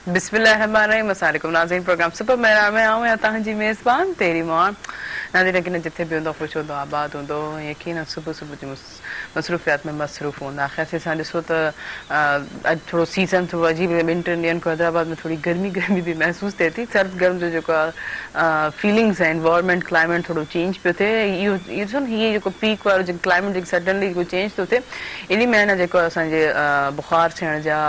بسم الله الرحمٰن الرحيم السلام عليڪم ناظرين پروگرام سپر مهراڻ ۾ آئون آهيان توهان جي ميزبان تيري ماڻ ناظرين يقينن جٿي به هوندو خوش هوندو آباد هوندو يقينن صبح صبح جي مصروفيات ۾ مصروف هوندا خير سي سان ڏسو ته اڄ ٿورو سيزن ٿورو عجيب ٻن ٽن ڏينهن کان حيدرآباد ۾ ٿوري گرمي گرمي به محسوس ٿئي ٿي سرد گرم جو جيڪو آهي فيلنگس ۽ انوائرمينٽ ڪلائميٽ ٿورو چينج پيو ٿئي اهو ڏسو نه هي جيڪو پيڪ وارو جيڪو ڪلائميٽ جيڪو سڊنلي جيڪو چينج ٿو ٿئي انهي ۾ نه جيڪو اسان جي بخار ٿيڻ جا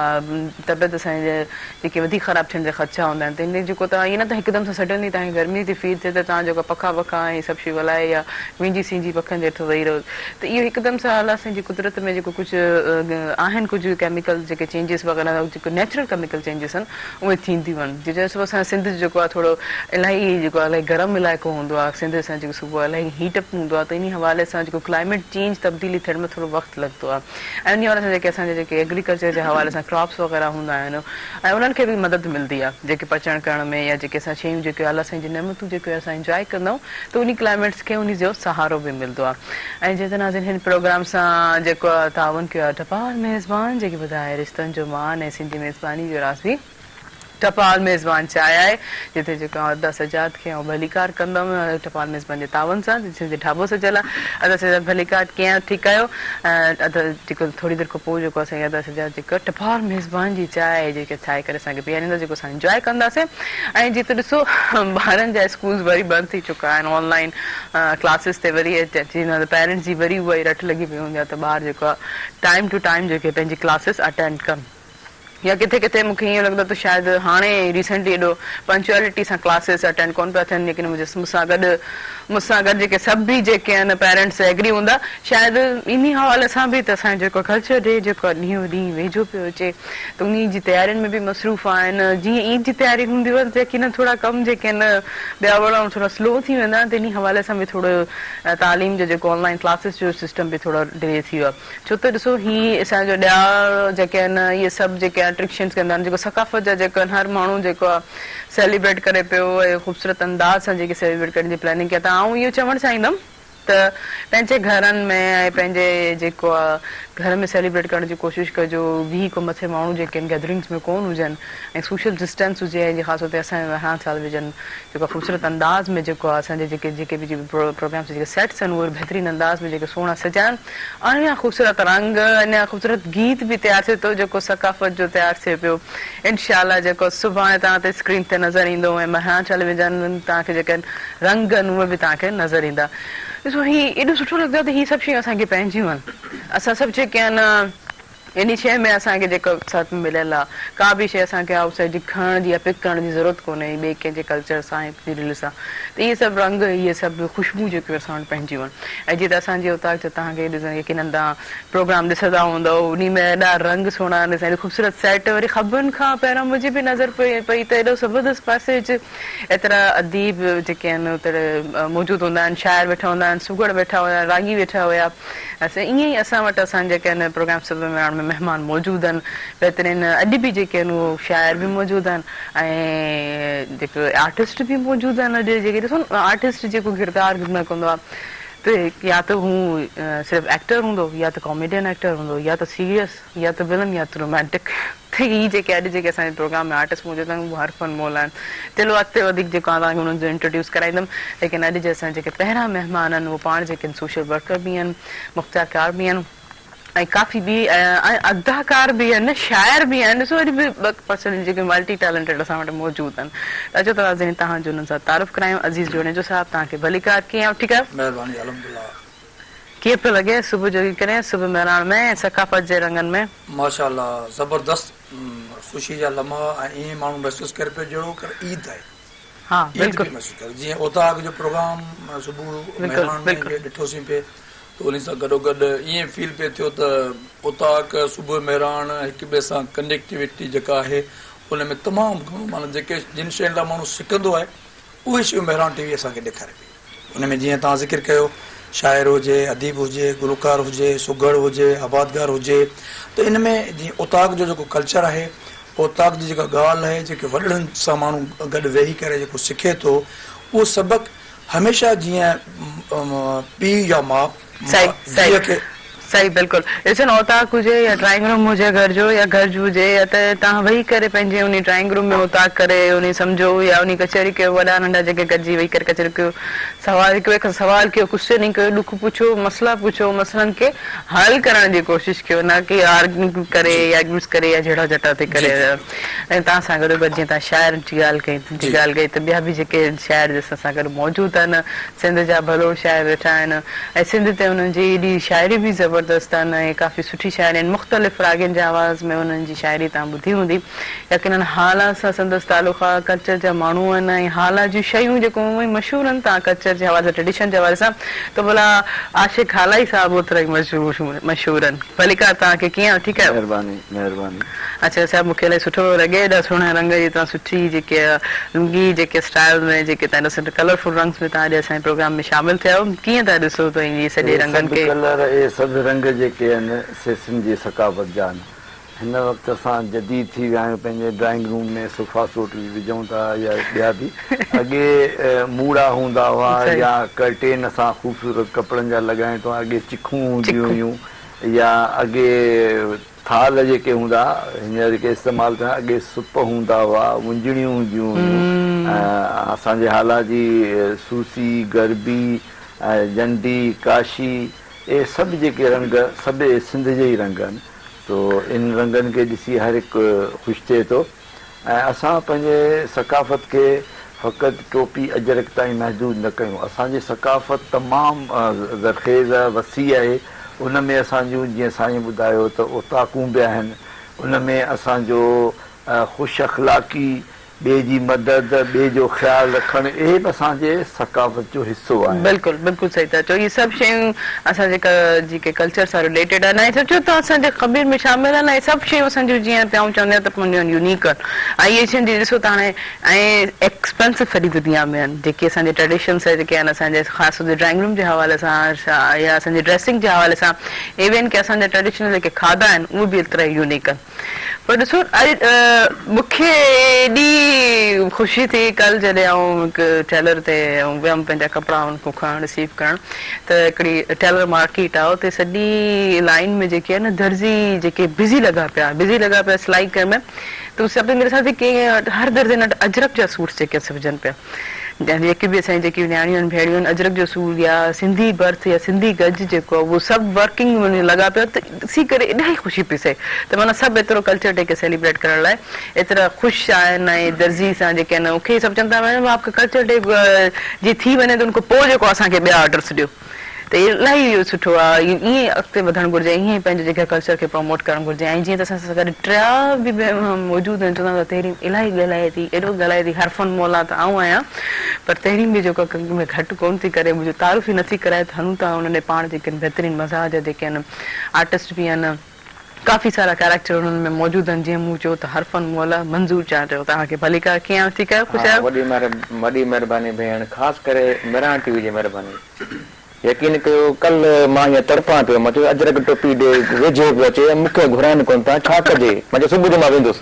طبيعت اسان جي جيڪي وڌيڪ خراب ٿيڻ جا خدشا هوندا آهن ته انهي جيڪو توهان ائين نه ته هڪدم سان سڊنلي توهان کي گرمي ٿي فيل ٿئي ته توهان جيڪو پکا وکا ۽ سڀ شيون هلائي يا وينجهي سينجهي پکن جي هيٺ ويهي رهو ته اهو هڪدم سان الله سائين جي قدرت ۾ جيڪو ڪجهه آهن ڪجهه ڪيميڪل جيڪي چينجز وغيره جيڪو نيچرل ڪيميڪل چينجز آهن اهي ٿينديون آهن جيئن چئو اسان سنڌ جو جيڪو آهي ٿورو الاهي جيڪو آهي الاهي گرم علائقو هوندو آهي سنڌ اسان جيڪو صوبو آهي الاهي هيٽ اپ هوندو آهي ته انهي حوالي سان جيڪو ڪلائميٽ چينج تبديلي ٿيڻ ۾ ٿورو وقت لڳندو آهي ۽ انهي حوالي سان جيڪي اسان جا جيڪي ايگريڪلچر جي حوالي سان ڪراپس وغيره هوندا آهن ۽ انهن کي به مدد ملندي آهي جيڪي پچڻ ڪرڻ ۾ يا جيڪي اسان شيون جيڪي الله سائين جي نعمتون جيڪي اسان انجواء ڪندا آهيون ته انهي ڪلائميٽس کي انهي جو سهارو به ملندو آهي ۽ جيئن ته ناظرين هن پروگرام سان جيڪو تعاون ڪيو آهي ٽپال ميزبان جيڪي ٻڌائي رشتن جو مان ۽ سنڌي ميزباني جو راز به ٽپال ميزبان چاهه آهي جتي جيڪو آئون ادا سجاد کي آئون ڀليڪار ڪندم ٽپال ميزبان جي تعاون سان جنهن جي ڍاٻو سجيل آهي ادا سجاد ڀليڪار ڪيئن ٺيڪ آهيو ادا جيڪو ٿوري دير کان پوء جيڪو اسان کي ادا سجاد جيڪو ٽپال ميزبان جي چاهه آهي جيڪي ٺاهي ڪري اسان کي پياريندا جيڪو اسان انجواء ڪنداسين ۽ جي ته ڏسو ٻارن جا اسڪولز وري بند ٿي چڪا آهن آن لائين ڪلاسز تي وري اچي ويندا ته پيرنٽس جي وري اها ئي رٽ لڳي پئي هوندي آهي ته ٻار جيڪو آهي ٽائيم ٽو ٽائيم جيڪي پنهنجي ڪلاسز اٽينڊ ڪن يا ڪٿي ڪٿي مون کي ائين لڳندو آهي ته شايد هاڻي ريسينٽلي ايڏو پنچوئلٽي سان ڪلاسز اٽينڊ ڪونه پيا ٿين ليڪن منهنجي مون سان گڏ مون سان گڏ جيڪي سڀ به جيڪي آهن پيرنٽس ايگري هوندا شايد انهي حوالي سان به ته اسان جو جيڪو ڪلچر ڊي جيڪو آهي ڏينهون ڏينهن ويجهو پيو اچي ته انهي جي تيارين ۾ به مصروف آهن جيئن عيد جي تياري هوندي هئي ته يقينن ٿورا ڪم جيڪي آهن ٻيا وڙا ٿورا سلو ٿي ويندا آهن ته انهي حوالي سان به ٿورو تعليم جو جيڪو آن لائين ڪلاسز جو سسٽم به ٿورو ڊلي ٿي ويو آهي ڇو ته ڏسو هي اسان جو ڏيار جيڪي آهن اهي سڀ جيڪي اٽريڪشنس ڪندا آهن جيڪو ثقافت جا جيڪو آهن هر ماڻهو جيڪو آهي سيليبريٽ ڪري پيو ۽ خوبصورت انداز سان جيڪي سيليبريٽ ڪرڻ جي پلاننگ ڪئي ته آئون اهو چوڻ چاهيندم ته پنهنجي گهرن ۾ ۽ پنهنجي جيڪو آ گهر ۾ سيليبريٽ ڪرڻ جي ڪوشش ڪجو 20 کان مٿي ماڻهو جيڪي آهن گيدرنگس ۾ ڪون هجن ۽ سوشل ڊسٽنس هجي ۽ جي خاص طور تي اسان جي هران سال وجهن جيڪو خوبصورت انداز ۾ جيڪو آ اسان جي جيڪي جيڪي به پروگرامس جيڪي سيٽس آهن اهي بهترين انداز ۾ جيڪي سهڻا سجائن اڃا خوبصورت رنگ اڃا خوبصورت گيت به تيار ٿئي ٿو جيڪو ثقافت جو تيار ٿئي پيو انشاء الله جيڪو سڀاڻي توهان تي اسڪرين تي نظر ايندو ۽ مهراڻ ٽيليويزن توهان کي جيڪي رنگ آهن اهي به توهان کي نظر ايندا. ڏسو هي ايڏو سٺو لڳندو آهي ته هي سڀ شيون اسان کي پنهنجيون آهن اسان سڀ جيڪي آهن انهي شيء ۾ اسان کي جيڪو ساٿ مليل آهي ڪا به شيء اسان کي آئوٽ سائيڊ جي کڻڻ جي يا پڪ ڪرڻ جي ضرورت ڪونهي ٻئي ڪنهن جي ڪلچر سان يا ڪنهن رليجن سان ته اهي سڀ رنگ اهي سڀ خوشبو جيڪيون اسان وٽ پنهنجيون آهن ۽ جيئن ته اسان جي اوطاق جو توهان کي يقينن توهان پروگرام ڏسندا هوندؤ انهي ۾ ايڏا رنگ سهڻا ڏسان ايڏي خوبصورت سيٽ وري خبرن کان پهريان منهنجي به نظر پئي پئي ته ايڏو زبردست پاسي اچ ايترا اديب جيڪي آهن اتي موجود هوندا آهن شاعر ويٺا هوندا آهن سگهڙ ويٺا هيا راڳي ويٺا هيا اسان ائين ئي اسان وٽ اسان جيڪي آهن پروگرام صبح مهراڻ ۾ مهمان موجود آهن بهترين اڄ به جيڪي آهن اهو شاعر به موجود آهن ۽ جيڪو آرٽسٽ به موجود آهن اڄ جيڪي ڏسو نه آرٽسٽ جيڪو ڪردار نه ڪندو آهي ته يا ته هو صرف ايڪٽر هوندو يا ته ڪاميڊين ايڪٽر هوندو يا ته سيريس يا ته ولن يا ته رومانٽڪ ته هي جيڪي اڄ جيڪي اسان جي پروگرام ۾ آرٽسٽ موجود آهن اهي هر فن مول آهن چلو اڳتي وڌيڪ جيڪو آهي توهان کي انهن جو انٽروڊيوس ڪرائيندم ليڪن اڄ جي اسان جيڪي پهريان مهمان آهن اهي پاڻ جيڪي سوشل ورڪر به آهن مختيارڪار به آهن ۽ ڪافي ٻي ۽ اداڪار به آهن شاعر به آهن ڏسو اڄ به ٻه پرسن جيڪي ملٽي ٽيلنٽيڊ اسان وٽ موجود آهن ته اچو ته ناظرين توهان جو انهن سان تعارف ڪرايون عزيز جوڻيجو صاحب توهان کي ڀليڪار ڪيئن آهيو ٺيڪ آهيو؟ مهرباني الحمدلله. ڪيئن پيو لڳي صبح جو ڪرين صبح مهراڻ ۾ ثقافت جي رنگن ۾. ماشاء الله زبردست خوشي جا لمحا ۽ ائين ماڻهو محسوس ڪري پيو جهڙو ڪر عيد آهي ها عيد بلڪل پيو محسوس ڪري جيئن اوطاق جو پروگرام صبح بلڪل مهراڻ ۾ بلڪل ڏٺوسين پي ته انهي سان گڏوگڏ ائين فيل پئي ٿيو ته اوطاق، صبح مهراڻ هڪ ٻئي سان ڪنيڪٽيوٽي جيڪا آهي ان ۾ تمام گهڻو معنيٰ جيڪي جن شين لاء ماڻهو سڪندو آهي اهي شيون مهراڻ ٽي وي اسان کي ڏيکاري پئي. ان ۾ جيئن توهان ذڪر ڪيو شاعر هجي، اديب هجي، گلوڪار هجي، سگهڙ هجي، آبادگار هجي ته ان ۾ جيئن اوطاق جو جيڪو ڪلچر آهي اوطاق جي جيڪا ڳالهه آهي جيڪي وڏڙن سان ماڻهو گڏ ويهي ڪري جيڪو سکي ٿو اهو سبق هميشه جيئن پيء يا ماء صحيح ڌيء صحيح کي. صحيح بلڪل ڏسو نه اوطاق هجي يا ڊرائنگ روم هجي گهر جو يا گهر جو هجي يا ته توهان ويهي ڪري پنهنجي انهي ڊرائنگ روم ۾ اوطاق ڪري انهي سمجهو يا انهي ڪچهري ڪيو وڏا ننڍا جيڪي گڏجي ويهي ڪري ڪچهري ڪيو سوال هڪ ٻئي کان سوال ڪيو ڪوسچننگ ڪيو ڏک پڇو مسئلا پڇو مسئلن کي حل ڪرڻ جي ڪوشش ڪيو نه ڪي آرگيو ڪري يا آرگيومينٽس ڪري يا جهيڙا جهٽا ٿي ڪري ۽ توهان سان گڏو گڏ جيئن توهان شاعر جي ڳالهه ڪئي جي ڳالهه ڪئي ته ٻيا به جيڪي شاعر جس اسان گڏ موجود آهن سنڌ جا ڀلوڙ شاعر ويٺا آهن ۽ سنڌ تي انهن جي ايڏي شاعري به زبردست آهن ۽ ڪافي سٺي شاعري آهن مختلف راڳين جي آواز ۾ انهن جي شاعري توهان ٻڌي هوندي يقينن هالا سان سندس تعلق آهي ڪلچر جا ماڻهو آهن ۽ هالا جون شيون جيڪو عمومي مشهور آهن توهان ڪلچر جي حوالي سان ٽريڊيشن جي حوالي سان ته ڀلا عاشق هالائي صاحب اوترا ئي مشهور آهن ڀليڪار توهان کي ڪيئن آهيو ٺيڪ آهيو. مهرباني مهرباني. اچا صاحب مونکي الائي سٺو پيو لڳي ايڏا سهڻا رنگ جي توهان سٺي جيڪي لنگي جيڪي اسٽائل ۾ جيڪي توهان ايڏا سٺا ڪلرفل رنگس ۾ توهان اڄ اسان جي پروگرام ۾ شامل ٿيا آهيو ڪيئن ٿا ڏسو توهين هي سڄي اهي رنگن سڀ کي. ڪلر اهي سڀ رنگ جيڪي آهن سي سنڌ جي ثقافت جا آهن هن وقت اسان جديد ٿي ويا آهيون پنهنجي ڊرائنگ روم ۾ صوفا سوٽ به وجهون ٿا يا ٻيا به اڳي موڙا هوندا هئا يا ڪرٽين اسان خوبصورت ڪپڙن جا لڳائين ٿا اڳي چکون هونديون هيون يا اڳي ٿالهه جيڪي هوندا هينئر جيڪي استعمال ٿيا اڳي سپ هوندا هئا ونجڻيون هونديون هيون اسان جي هالا جي سوسي گربي جنڊي ڪاشي اهي سڀ جيڪي رنگ سڀ اهي سنڌ جي ئي رنگ آهن سو انهن رنگن کي ڏسي هر هڪ خوش ٿئي ٿو ۽ اسان پنهنجي ثقافت کي فقط ٽوپي اجرڪ تائين محدود نه ڪيون. اسان جي ثقافت تمام زرخيز وسيع آهي. ان ۾ اسان جون جيئن سائين ٻڌايو ته اوطاقون به آهن. ان ۾ اسان جو خوش اخلاقي، ٻئي جي مدد، ٻئي جو خيال رکڻ اهي به اسان جي ثقافت جو حصو آهن. بلڪل بلڪل صحيح ٿا چئو اهي سڀ شيون اسان جي جيڪي ڪلچر سان رليٽيڊ آهن ۽ سمجهو ته اسان جي قبيل ۾ شامل آهن ۽ سڀ شيون اسان جون جيئن پيائون چوندي آهيان ته پنهنجون يونيڪ آهن ۽ اهي شيون جي ڏسو ته هاڻي ۽ ايڪسپينسو سڄي دنيا ۾ آهن جيڪي اسان جي ٽريڊيشنس جيڪي آهن اسان جي خاص طور تي ڊرائنگ روم جي حوالي سان يا اسان جي ڊريسنگ جي حوالي سان ايون ڪي اسان جا ٽريڊيشنل جيڪي کاڌا آهن اهي به ايترا ئي يونيڪ آهن پر ڏسو اڄ مونکي ايڏي خوشي ٿي ڪل جڏهن آئون هڪ ٽيلر تي ويم پنهنجا ڪپڙا ان کان کڻڻ رسيو ڪرڻ ته هڪڙي ٽيلر مارڪيٽ آ اتي سڄي لائين ۾ جيڪي آهن نه درزي جيڪي بزي لڳا پيا بزي لڳا پيا سلائي ڪرڻ ۾ ته سڀني کي ڏسان ٿي ڪي هر درزين وٽ اجرڪ جا سوٽس جيڪي سبجن پيا جيڪي به اسان جي جيڪي نياڻيون آهن ڀيڻيون آهن اجرڪ جو سور يا سنڌي ڀرت يا سنڌي گج جيڪو آهي اهو سڀ ورڪنگ ۾ لڳا پيا ته ڏسي ڪري الاهي خوشي پئي ٿئي ته معنيٰ سڀ ايترو ڪلچر ڊي کي سيليبريٽ ڪرڻ لاء ايترا خوش آهن ۽ درزي سان جيڪي آهن مونکي سڀ چون ٿا ميڊم آپ ڪا ڪلچر ڊي جي ٿي وڃي ته ان کان پوء جيڪو اسان کي ٻيا آرڊرس ڏيو ته اهي الاهي اهو سٺو آهي ائين ئي اڳتي وڌڻ گهرجي ائين ئي پنهنجي جيڪا ڪلچر کي پروموٽ ڪرڻ گهرجي ۽ جيئن ته اسان سان گڏ ٽيا به موجود آهن چوندا ته تحريم الاهي ڳالهائي ٿي ايڏو ڳالهائي ٿي حرفن مولا ته آئون آهيان پر تحريم به جيڪو ڪنهن ۾ گهٽ ڪونه ٿي ڪري منهنجو تعارف ئي نٿي ڪرائي ته هلون ٿا انهن ڏي پاڻ جيڪي آهن بهترين مزاح جا جيڪي آهن آرٽسٽ به آهن ڪافي سارا ڪريڪٽر انهن ۾ موجود آهن جيئن مون چيو ته حرفن مولا منظور چانڊيو توهان کي ڀليڪار ڪيئن آهيو ٺيڪ آهيو خوش ها آهيو. وڏي وڏي مهرباني ڀيڻ خاص ڪري مھراڻ ٽي وي جي مھرباني يقين ڪيو ڪلھ مان ائين تڙپان پيو مان چيو اجرڪ ٽوپي ڏي ويجهو پيو اچي مون کي گهرائن ڪونه ٿا ڇا ڪجي مان چيو صبح جو مان ويندس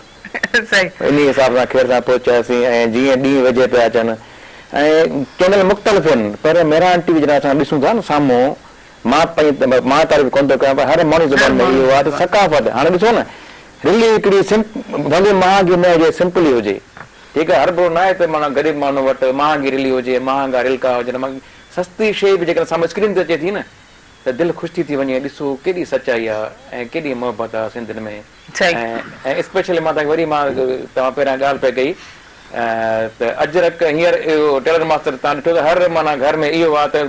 انهي حساب سان خير سان پهچياسين ۽ جيئن ڏينهن ويجهي پيا اچن ۽ چينل مختلف آهن پر مھراڻ ٽي وي جڏهن اسان ڏسون ٿا نه سامهون مان پنهنجي مان تعريف ڪونه ٿو ڪيان پر هر ماڻهو جي هر زبان ۾ ماڻهو اهو جي آهي ته زبان. ثقافت هاڻي ڏسو نه رلي هڪڙي سمپ ڀلي مهانگي نه هجي سمپل ئي هجي ٺيڪ آهي هربرو نه آهي ته معنيٰ غريب ماڻهو وٽ مهانگي رلي هجي مهانگا رلڪا هجن سستي شيء به جيڪڏهن سامهون اسڪرين تي اچي ٿي نه ته دل خوش ٿي ٿي وڃي ڏسو ڪيڏي سچائي آهي ۽ ڪيڏي محبت آهي سنڌين ۾ صحيح. ۽ اسپيشلي مان توهان کي وري مان توهان پهريان ڳالهه پئي ڪئي ته اجرڪ هينئر اهو ٽيلر ماستر توهان ڏٺو ته هر معنيٰ گهر ۾ اهو آهي ته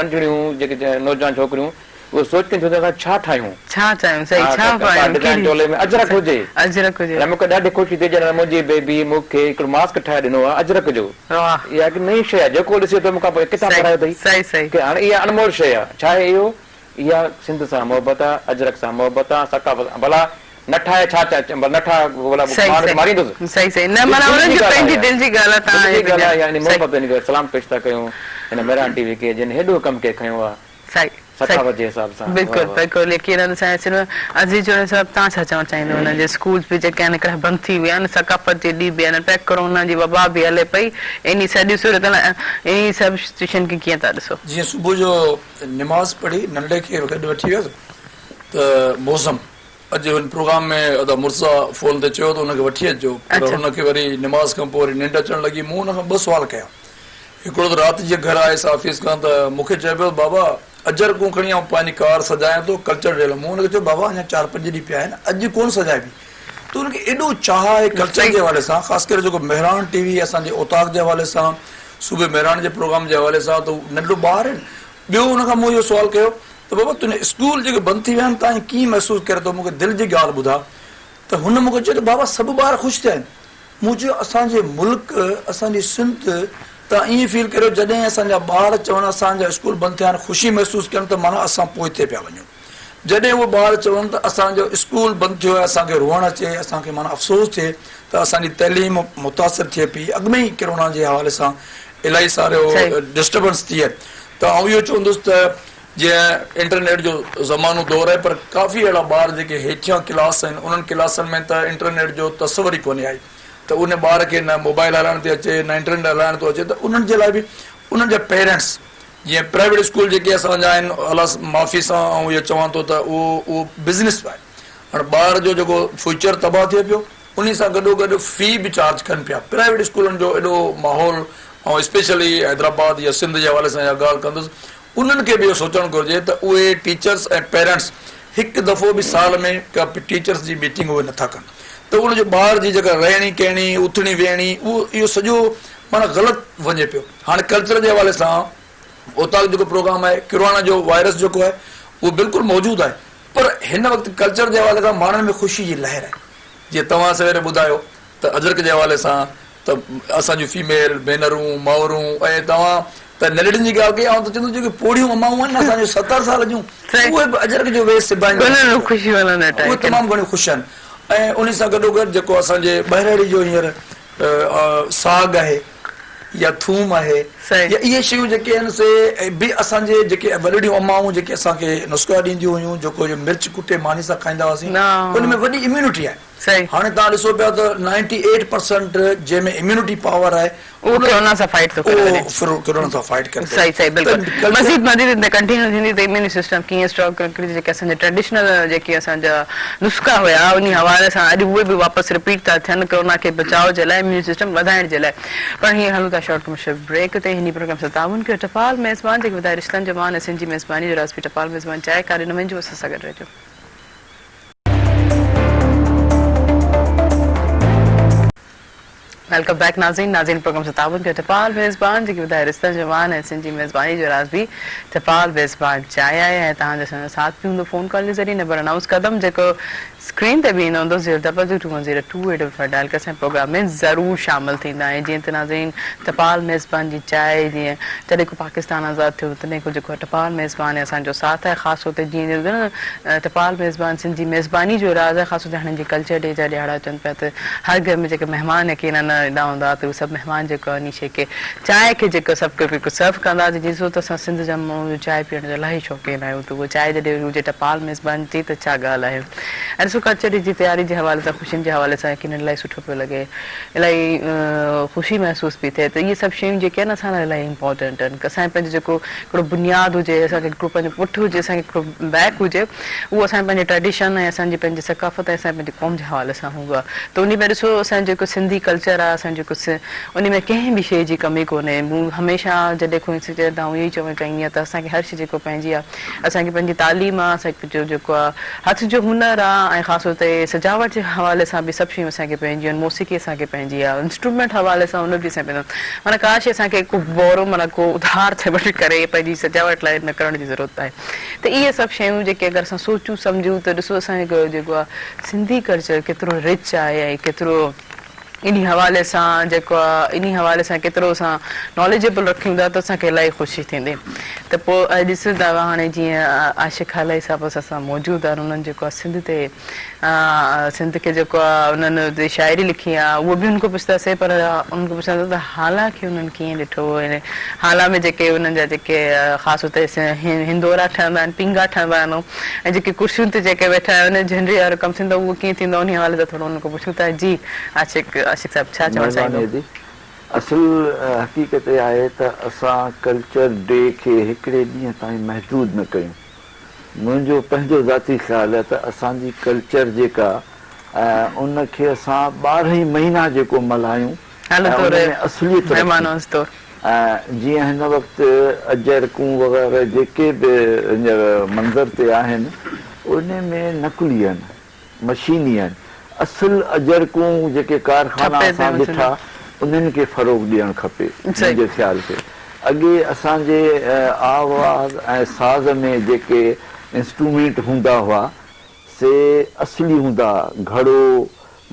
ننڍڙيون جيڪي نوجوان ڇوڪريون اهي سوچ ڪن ٿيون ته اسان ڇا ٺاهيون ڇا چاهيون صحيح ها ڇا ڪا پايون ڊزائين ڪهڙي چولي ۾ اجرڪ هجي اجرڪ هجي. مون کي ڏاڍي خوشي ٿي جڏهن منهنجي بيبي مون کي هڪڙو ماسڪ ٺاهي ڏنو آهي اجرڪ جو واهه اها هڪ نئين شيء آهي جيڪو ڏسي ٿو مون کان پڇي ڪٿان صحيح ڪرايو اٿئي صحيح صحيح. هاڻي اها انمول شيء آهي ڇا آهي اهو اها سنڌ سان محبت آ، اجرڪ سان محبت آ، ثقافت سان ڀلا نه ٺاهي ڇا نه ٺاهه ڀلا صحيح ماڻهن کي صحيح ماريندس. صحيح صحيح نه هي معنيٰ دل انهن جي جي ڳالهه پنهنجي آهي دل جي ڳالهه آ دل توهان جي جي ڳالهه آهي يعني صحيح محبت ان کي سلام پيش ٿا ڪيون هن مهراڻ ٽي وي کي جن هيڏو ڪم ڪي کنيو آ صحيح صحيح ثقافت جي حساب سان واهه بلڪل واهه. بلڪل يقينن سائين سنو عزيز جوڻيجو صاحب توهان ڇا چوڻ چاهيندو انهن جي اسڪولز به جيڪي آهن هڪڙا بند ٿي ويا آهن ثقافت جي ڏينهن به آهن پيڪ ڪورونا جي وبا به هلي پئي انهي سڄي صورت انهي سڀ سچوئيشن کي ڪيئن ٿا ڏسو. جيئن صبح جو نماز پڙهي ننڍڙي کي گڏ وٺي ويس. ته معظم اڄ هن پروگرام ۾ ادا مرتضيٰ فون تي چيو ته ان کي وٺي اچجو پر هن کي وري نماز کان پوء وري ننڊ اچڻ لڳي مون ان کان ٻه سوال ڪيا هڪڙو ته رات جيئن گهر آيس آفيس کان ته مون کي چئي پيو بابا اجرڪون کڻي آئون پنهنجي ڪار سجايان ٿو ڪلچر ڊي لاء مون هن کي چيو بابا اڃا چار پنج ڏينهن پيا آهن اڄ ڪونه سجائبي ته هن کي ايڏو چاهه آهي ڪلچر جي حوالي سان خاص ڪري جيڪو مهراڻ ٽي وي اسان جي اوطاق جي حوالي سان صوبي مهراڻ جي پروگرام جي حوالي سان ته هو ننڍڙو ٻار آهي ٻيو ان کان مون اهو سوال ڪيو ته بابا تنهنجا اسڪول جيڪي بند ٿي ويا آهن تان ڪيئن محسوس ڪري ٿو مون کي دل جي ڳالهه ٻڌاء ته هن مون کي چيو ته بابا سڀ ٻار خوش ٿيا آهن مون چيو اسان جي ملڪ اسان جي سنڌ تان ائين فيل ڪريو جڏهن اسان جا ٻار چون اسان جا اسڪول بند ٿيا آهن خوشي محسوس ڪن ته معنيٰ اسان پوئتي پيا وڃون جڏهن اهي ٻار چون ته اسان جو اسڪول بند ٿيو آهي اسان کي روئڻ اچي اسان کي معنيٰ افسوس ٿئي ته اسان جي تعليم متاثر ٿئي پئي اڳ ۾ ئي ڪرونا جي حوالي سان الاهي سارو ڊسٽربنس ٿي آهي ته آئون اهو چوندس ته جيئن انٽرنيٽ جو زمانو دور آهي پر ڪافي اهڙا ٻار جيڪي هيٺيان ڪلاس آهن انهن ڪلاسن ۾ ته انٽرنيٽ جو تصور ئي ڪونهي آهي ته ان ٻار کي نه موبائل هلائڻ ٿي اچي نه انٽرنيٽ هلائڻ ٿو اچي ته انهن جي لاء به انهن جا پيرنٽس جيئن پرائيويٽ اسڪول جيڪي اسان جا آهن الله معافي سان آئون اهو چوان ٿو ته اهو اهو بزنس آهي هاڻي ٻار جو جيڪو فيوچر تباهه ٿئي پيو انهي سان گڏو گڏ في به چارج ڪن پيا پرائيويٽ اسڪولن جو ايڏو ماحول ۽ اسپيشلي حيدرآباد يا سنڌ جي حوالي سان اها ڳالهه ڪندس انهن کي به اهو سوچڻ گهرجي ته اهي ٽيچرس ۽ پيرنٽس هڪ دفعو به سال ۾ ڪا ٽيچرس جي ميٽنگ اهي نٿا ڪن ته ان جو ٻار جي جيڪا رهڻي ڪهڻي اٿڻي ويهڻي اهو اهو سڄو معنيٰ غلط وڃي پيو هاڻي ڪلچر جي حوالي سان اوطاق جيڪو پروگرام آهي ڪرونا جو وائرس جيڪو آهي اهو بلڪل موجود آهي پر هن وقت ڪلچر جي حوالي سان ماڻهن ۾ خوشي جي لهر آهي جيئن توهان سويري ٻڌايو ته اجرڪ جي حوالي سان ته اسان جون فيميل ڀينرون مائرون ۽ توهان ته ننڍڙين جي ڳالهه ڪئي آئون ته چوندس جيڪي پوڙهيون امائون آهن نه اسان جون 70 سال جون اهي به اجرڪ جو ويس سبائين اهي تمام گهڻيون خوش آهن ۽ انهي سان گڏو گڏ جيڪو اسان جي ٻهراڙي جو هينئر ساڳ آهي يا ٿوم آهي يا اهي شيون جيڪي آهن سي به اسان جي جيڪي وڏڙيون امائون جيڪي اسان کي نسخا ڏينديون هيون جيڪو مرچ ڪٽي ماني سان کائيندا هئاسين ان ۾ وڏي اميونٽي آهي هاڻي توهان ڏسو پيا ته نائنٽي ايٽ پرسنٽ جنهن ۾ اميونٽي پاور آهي اهو ڪرونا سان فائٽ ٿو ڪري وڃي اهو ڪرونا سان فائٽ ڪري ٿو صحيح صحيح بلڪل مزيد مزيد ان تي ڪنٽينيو ٿيندي ته اميوني سسٽم ڪيئن اسٽرانگ ڪرڻ جيڪي اسان جا ٽريڊيشنل جيڪي اسان جا نسخا هيا انهي حوالي سان اڄ اهي به واپس رپيٽ ٿا ٿين ڪرونا کي بچاء جي لاء اميوني سسٽم وڌائڻ جي لاء پر هينئر هلون ٿا شارٽ ڪمرشل بريڪ تي هن پروگرام سان تعاون ڪيو ٽپال ميزبان جيڪي وڌائي رشتن جو مان ۽ سنڌ جي ميزباني جو راز به ٽپال ميزبان چاهي ڪاڏي نه وڃجو اسان سان گڏ رهجو. Welcome back ناظرين ناظرين پروگرام سان تعاون ڪيو ٽپال ميزبان جيڪي ٻڌائي رشتن جو مان ۽ سنڌ جي ميزباني جو راز به ٽپال ميزبان چاهي آهي ۽ توهان جو اسان جو ساٿ به هوندو فون ڪال جي ذريعي نمبر انائونس ڪندم جيڪو اسڪرين تي به ايندو هوندو zero double zero two one zero two eight double five dial ڪري اسان جي پروگرام ۾ ضرور شامل ٿيندا ۽ جيئن ته ناظرين ٽپال ميزبان جي چاهي جيئن جڏهن کان پاڪستان آزاد ٿيو تڏهن کان جيڪو ٽپال ميزبان ۽ اسان جو ساٿ آهي خاص طور تي جيئن ٽپال ميزبان سنڌ جي ميزباني جو راز آهي خاص طور تي هاڻي جيئن ڪلچر ڊي جا ڏهاڙا اچن پيا ته هر گهر ۾ جيڪي مهمان يقينن ايندا هوندا ته اهي سڀ مهمان جيڪو انهي شيء کي چانهه کي جيڪو سڀ ڪو پيو سرو ڪندا ته جيئن ته اسان سنڌ جا ماڻهو چانهه پيئڻ جا الاهي شوقين آهيون ته اهو چانهه جڏهن هجي ٽپال ميزبان جي ته ڇا ڳالهه آهي ۽ ڏسو ڪلچر جي تياري جي حوالي سان خوشين جي حوالي سان يقينن الاهي سٺو پيو لڳي الاهي خوشي محسوس پئي ٿئي ته اهي سڀ شيون جيڪي آهن اسان لاء الاهي امپارٽنٽ آهن اسان جو پنهنجو جيڪو هڪڙو بنياد هجي اسان کي هڪڙو پنهنجو پٺ هجي اسان کي هڪڙو بيڪ هجي اهو اسان جي پنهنجي ٽريڊيشن ۽ اسان جي پنهنجي ثقافت ۽ اسان جي پنهنجي قوم جي حوالي سان هوندو آهي ته انهي ۾ ڏسو اسان جو جيڪو سنڌي ڪلچر آهي اسان جو جيڪو انهي ۾ ڪنهن به شيء جي ڪمي ڪونهي مون هميشه جڏهن کان سکيو ته آئون اهو ئي چوڻ چاهيندي آهيان ته اسان کي هر شيء جيڪو پنهنجي آهي اسان کي پنهنجي تعليم آهي اسان کي جيڪو آهي هٿ جو هنر آهي ۽ خاص طور تي سجاوٽ جي حوالي سان به سڀ شيون اسان کي پنهنجيون آهن موسيقي اسان کي پنهنجي آهي انسٽرومينٽ حوالي سان ان به اسان کي پنهنجو معنيٰ ڪا شيء اسان کي ڪو بورو معنيٰ ڪو اڌار تي وٺي ڪري پنهنجي سجاوٽ لاء نه ڪرڻ جي ضرورت آهي ته اهي سڀ شيون جيڪي اگر اسان سوچون سمجهون ته ڏسو اسان جو جيڪو آهي سنڌي ڪلچر ڪيترو رچ آهي ۽ ڪيترو انهي حوالي سان جيڪو آهي انهي حوالي سان ڪيترو اسان ناليجبل رکيون ٿا ته اسان کي الاهي خوشي ٿيندي ته پوء ڏسون ٿا هاڻي جيئن عاشق هالائي صاحب اسان سان موجود آهن انهن جيڪو آهي سنڌ تي سنڌ کي جيڪو آ انهن تي شاعري لکي آ اهو به ان کان پڇنداسين پر ان کان پڇنداسين ته هالا کي انهن ڪيئن ڏٺو ۽ هالا ۾ جيڪي انهن جا جيڪي خاص طور تي هندورا ٺهندا آهن پينگها ٺهندا آهن ۽ جيڪي ڪرسين تي جيڪي ويٺا آهن جهنڊي وارو ڪم ٿيندو اهو ڪيئن ٿيندو انهي حوالي سان ٿورو انهن کان پڇون ٿا جي عاشق عاشق صاحب ڇا چوڻ مهرباني چاهيندو. ادي اصل حقيقت اها آهي ته اسان ڪلچر ڊي کي هڪڙي ڏينهن تائين محدود نه ڪيون. منهنجو پنهنجو ذاتي خيال آهي ته اسان جي ڪلچر جيڪا ان کي اسان 12 ئي مهينا جيڪو ملهايون ۽ ان ۾ اصليت رکون ۽ جيئن هن وقت اجرڪون وغيره جيڪي به هينئر منظر تي آهن ان ۾ نقلي آهن مشيني آهن اصل اجرڪون جيڪي ڪارخانا اسان ڏٺا انهن کي فروغ ڏيڻ کپي منهنجي خيال کي اڳي اسان جي آواز ۽ ساز ۾ جيڪي انسٽرومينٽ هوندا هئا سي اصلي هوندا ها، گهڙو،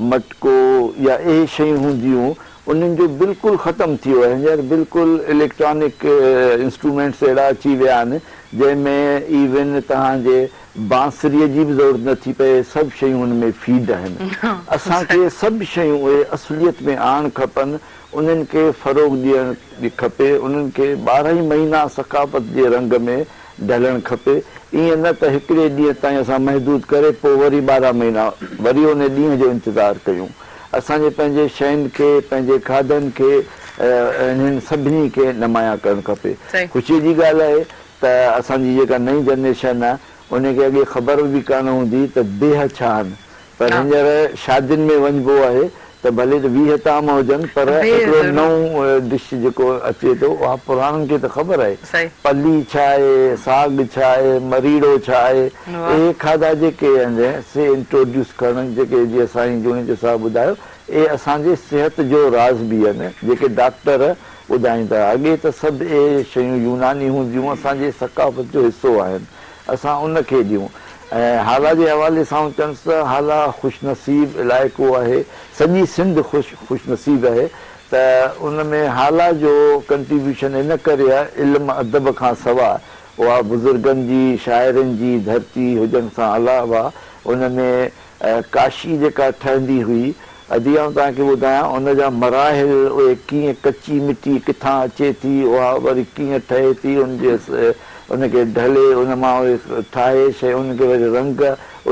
مٽڪو يا اهي شيون هونديون انهن جو بلڪل ختم ٿي ويو آهي هينئر بلڪل اليڪٽرانڪ انسٽرومينٽس اهڙا اچي ويا آهن جنهن ۾ ايون توهان جي بانسريء جي به ضرورت نه ٿي پئي سڀ شيون ان ۾ فيڊ آهن اسان کي سڀ شيون اهي اصليت ۾ آڻڻ کپن انهن کي فروغ ڏيڻ کپي انهن کي 12 ئي مهينا ثقافت جي رنگ ۾ ڍلڻ کپي، ائين نه ته هڪڙي ڏينهن تائين اسان محدود ڪري پوء وري 12 مهينا وري ان ڏينهن جو انتظار ڪيون. اسان جي پنهنجي شين کي، پنهنجي کاڌن کي انهن سڀني کي نمايان ڪرڻ کپي. خوشيء جي ڳالهه آهي ته اسان جي جيڪا نئين جنريشن آهي ان کي اڳي خبر به ڪانه هوندي ته بيهه ڇا آهن پر هينئر شادين ۾ وڃبو آهي ته ڀلي ته 20 طعام هجن پر هڪڙو نئون ڊش جيڪو اچي ٿو اها پراڻن کي ته خبر آهي پلي ڇا آهي ساڳ ڇا آهي مريڙو ڇا آهي اهي کاڌا جيڪي آهن سي انٽروڊيوس ڪرڻ جيڪي جيئن سائين جوڻيجو صاحب ٻڌايو اهي اسان جي صحت جو راز به آهن جيڪي ڊاڪٽر ٻڌائين ٿا اڳي ته سڀ اهي شيون يوناني هونديون اسان جي ثقافت جو حصو آهن اسان ان کي ڏيون ۽ هالا جي حوالي سان آئون چوندس ته هالا خوش نصيب علائقو آهي سڄي سنڌ خوش خوش نصيب آهي ته ان ۾ هالا جو ڪنٽريبيوشن ان ڪري آهي علم ادب کان سواء اها بزرگن جي شاعرن جي ڌرتي هجڻ سان علاوه ان ۾ ڪاشي جيڪا ٺهندي هئي ادي آئون توهان کي ٻڌايان ان جا مراحل اهي ڪيئن ڪچي مٽي ڪٿان اچي ٿي اها وري ڪيئن ٺهي ٿي ان جي ان کي ڍلي ان مان اهي ٺاهي شيء ان کي وري رنگ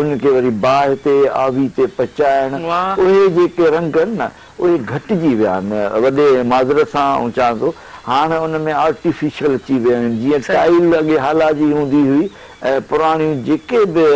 ان کي وري باهه تي آوي تي پچائڻ اهي جيڪي رنگ آهن نه اهي گهٽجي ويا آهن وڏي معذرت سان آئون چوان ٿو هاڻ ان ۾ آرٽيفيشل اچي ويا آهن جيئن ٽائيل اڳي هالا جي هوندي هئي ۽ پراڻيون جيڪي به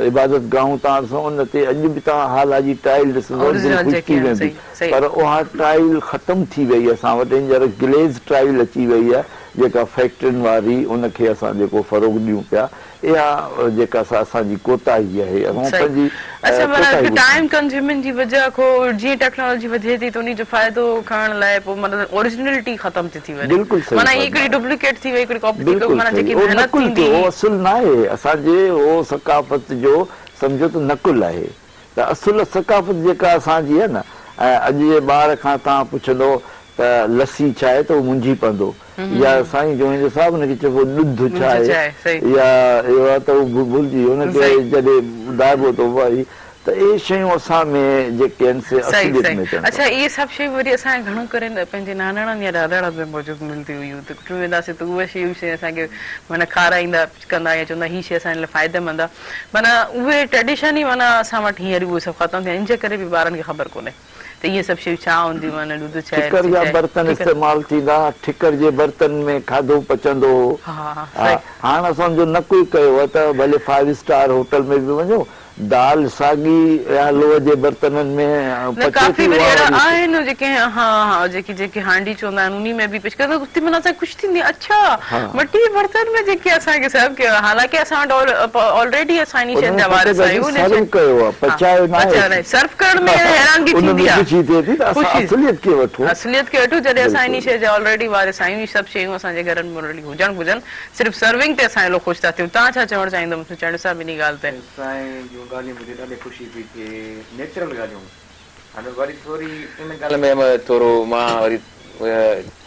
عبادت گاهون توهان ڏسو ان تي اڄ به توهان هالا جي ٽائيل ڏسندو دل خوش ٿي ويندي پر اها ٽائيل ختم ٿي وئي اسان وٽ هينئر گليز ٽائيل اچي وئي آهي جيڪا فيڪٽرين واري ان کي اسان جيڪو فروغ ڏيون پيا اها جيڪا سا اسان جي ڪوتاهي آهي اسان پنهنجي اڇا معنيٰ ڪوتاهي هڪ ٽائيم ڪنزيومنگ جي وجه کو جيئن ٽيڪنالاجي وڌي ٿي ته انهي جو فائدو کڻڻ لاء پوء معنيٰ اوريجنلٽي ختم ٿي ٿي وڃي بلڪل صحيح معنيٰ هي هڪڙي فرمايو. ڊپليڪيٽ ٿي وئي هڪڙي ڪاپي ٿي وئي بلڪل معنيٰ صحيح جيڪي اهو محنت نقل ٿيندي ٿيو اهو هئي اصل ناهي اسان جي اهو ثقافت جو سمجهو ته نقل آهي ته اصل ثقافت جيڪا اسان جي آهي نه ۽ اڄ جي ٻار کان توهان پڇندو ته لسي ڇا آهي ته اهو منجهي پوندو يا سائين جوڻيجو صاحب ان کي چئبو ڏڌ ڇا آهي يا اهو آهي ته اهو ڀلجي ويو ان کي جڏهن ٻڌائبو ته اهو ته اهي شيون اسان ۾ جيڪي آهن سي اصليت ۾ اچڻ اڇا اهي سڀ شيون وري اسان کي گهڻو ڪري پنهنجي ناناڻن يا ڏاڏاڻن ۾ موجود ملنديون هيون ته ڪٽنب وينداسين ته اهي شيون شيون اسان کي معنيٰ کارائيندا ڪندا يا چوندا هي شي اسان جي لاء فائديمند آهي معنيٰ اهي ٽريڊيشن ئي معنيٰ اسان وٽ هينئر اهي سڀ ختم ٿيا ان جي ڪري به ٻارن کي خبر ڪونهي ته اهي سڀ شيون ڇا هونديون آهن ڏڌ ڇا آهي ٺڪر لسي جا ڇا آهي برتن استعمال ٿيندا ها ٺڪر جي برتن ۾ کاڌو پچندو هو هاڻ اسان ان جو نقل ڪيو آهي ته ڀلي فائيو اسٽار هوٽل ۾ به وڃو دال ساڳي يا لوهه جي برتنن ۾ نه پچي ڪافي ٿي وري اها اهڙا وري آهن جيڪي ها ها جيڪي جيڪي هانڊي چوندا آهن انهي ۾ به پچ ڪندا اتي معنيٰ اسان کي خوشي ٿيندي آهي اڇا مٽي جي برتن ۾ جيڪي اسان کي سرو ڪيو حالانڪه اسان وٽ آلريڊي اسان انهي ان شين ۾ جا فقط وارث اڄ آهيون انهي سرو شين ڪيو آهي ها پچايو ناهي پچايو ناهي سرو ڪرڻ ۾ حيرانگي ان ٿيندي ۾ آهي خوشي ٿئي ٿي ته اسان خوشي اصليت کي وٺون اصليت کي وٺون جڏهن اسان انهي بلڪل شي جا آلريڊي وارث آهيون اهي سڀ شيون اسان جي گهرن ۾ آلريڊي هجڻ گهرجن صرف سرونگ تي اسان ايڏو خوش ٿا ٿيون توهان ڇا چوڻ چاهيندو مسٽر چانڊيو صاحب انهي ڳالهه تي. سائين جون ڳالهيون ٻڌي ڏاڍي خوشي پئي ٿئي نيچرل ڳالهيون هاڻي وري ٿوري ان ڳالهه ۾ ٿورو مان وري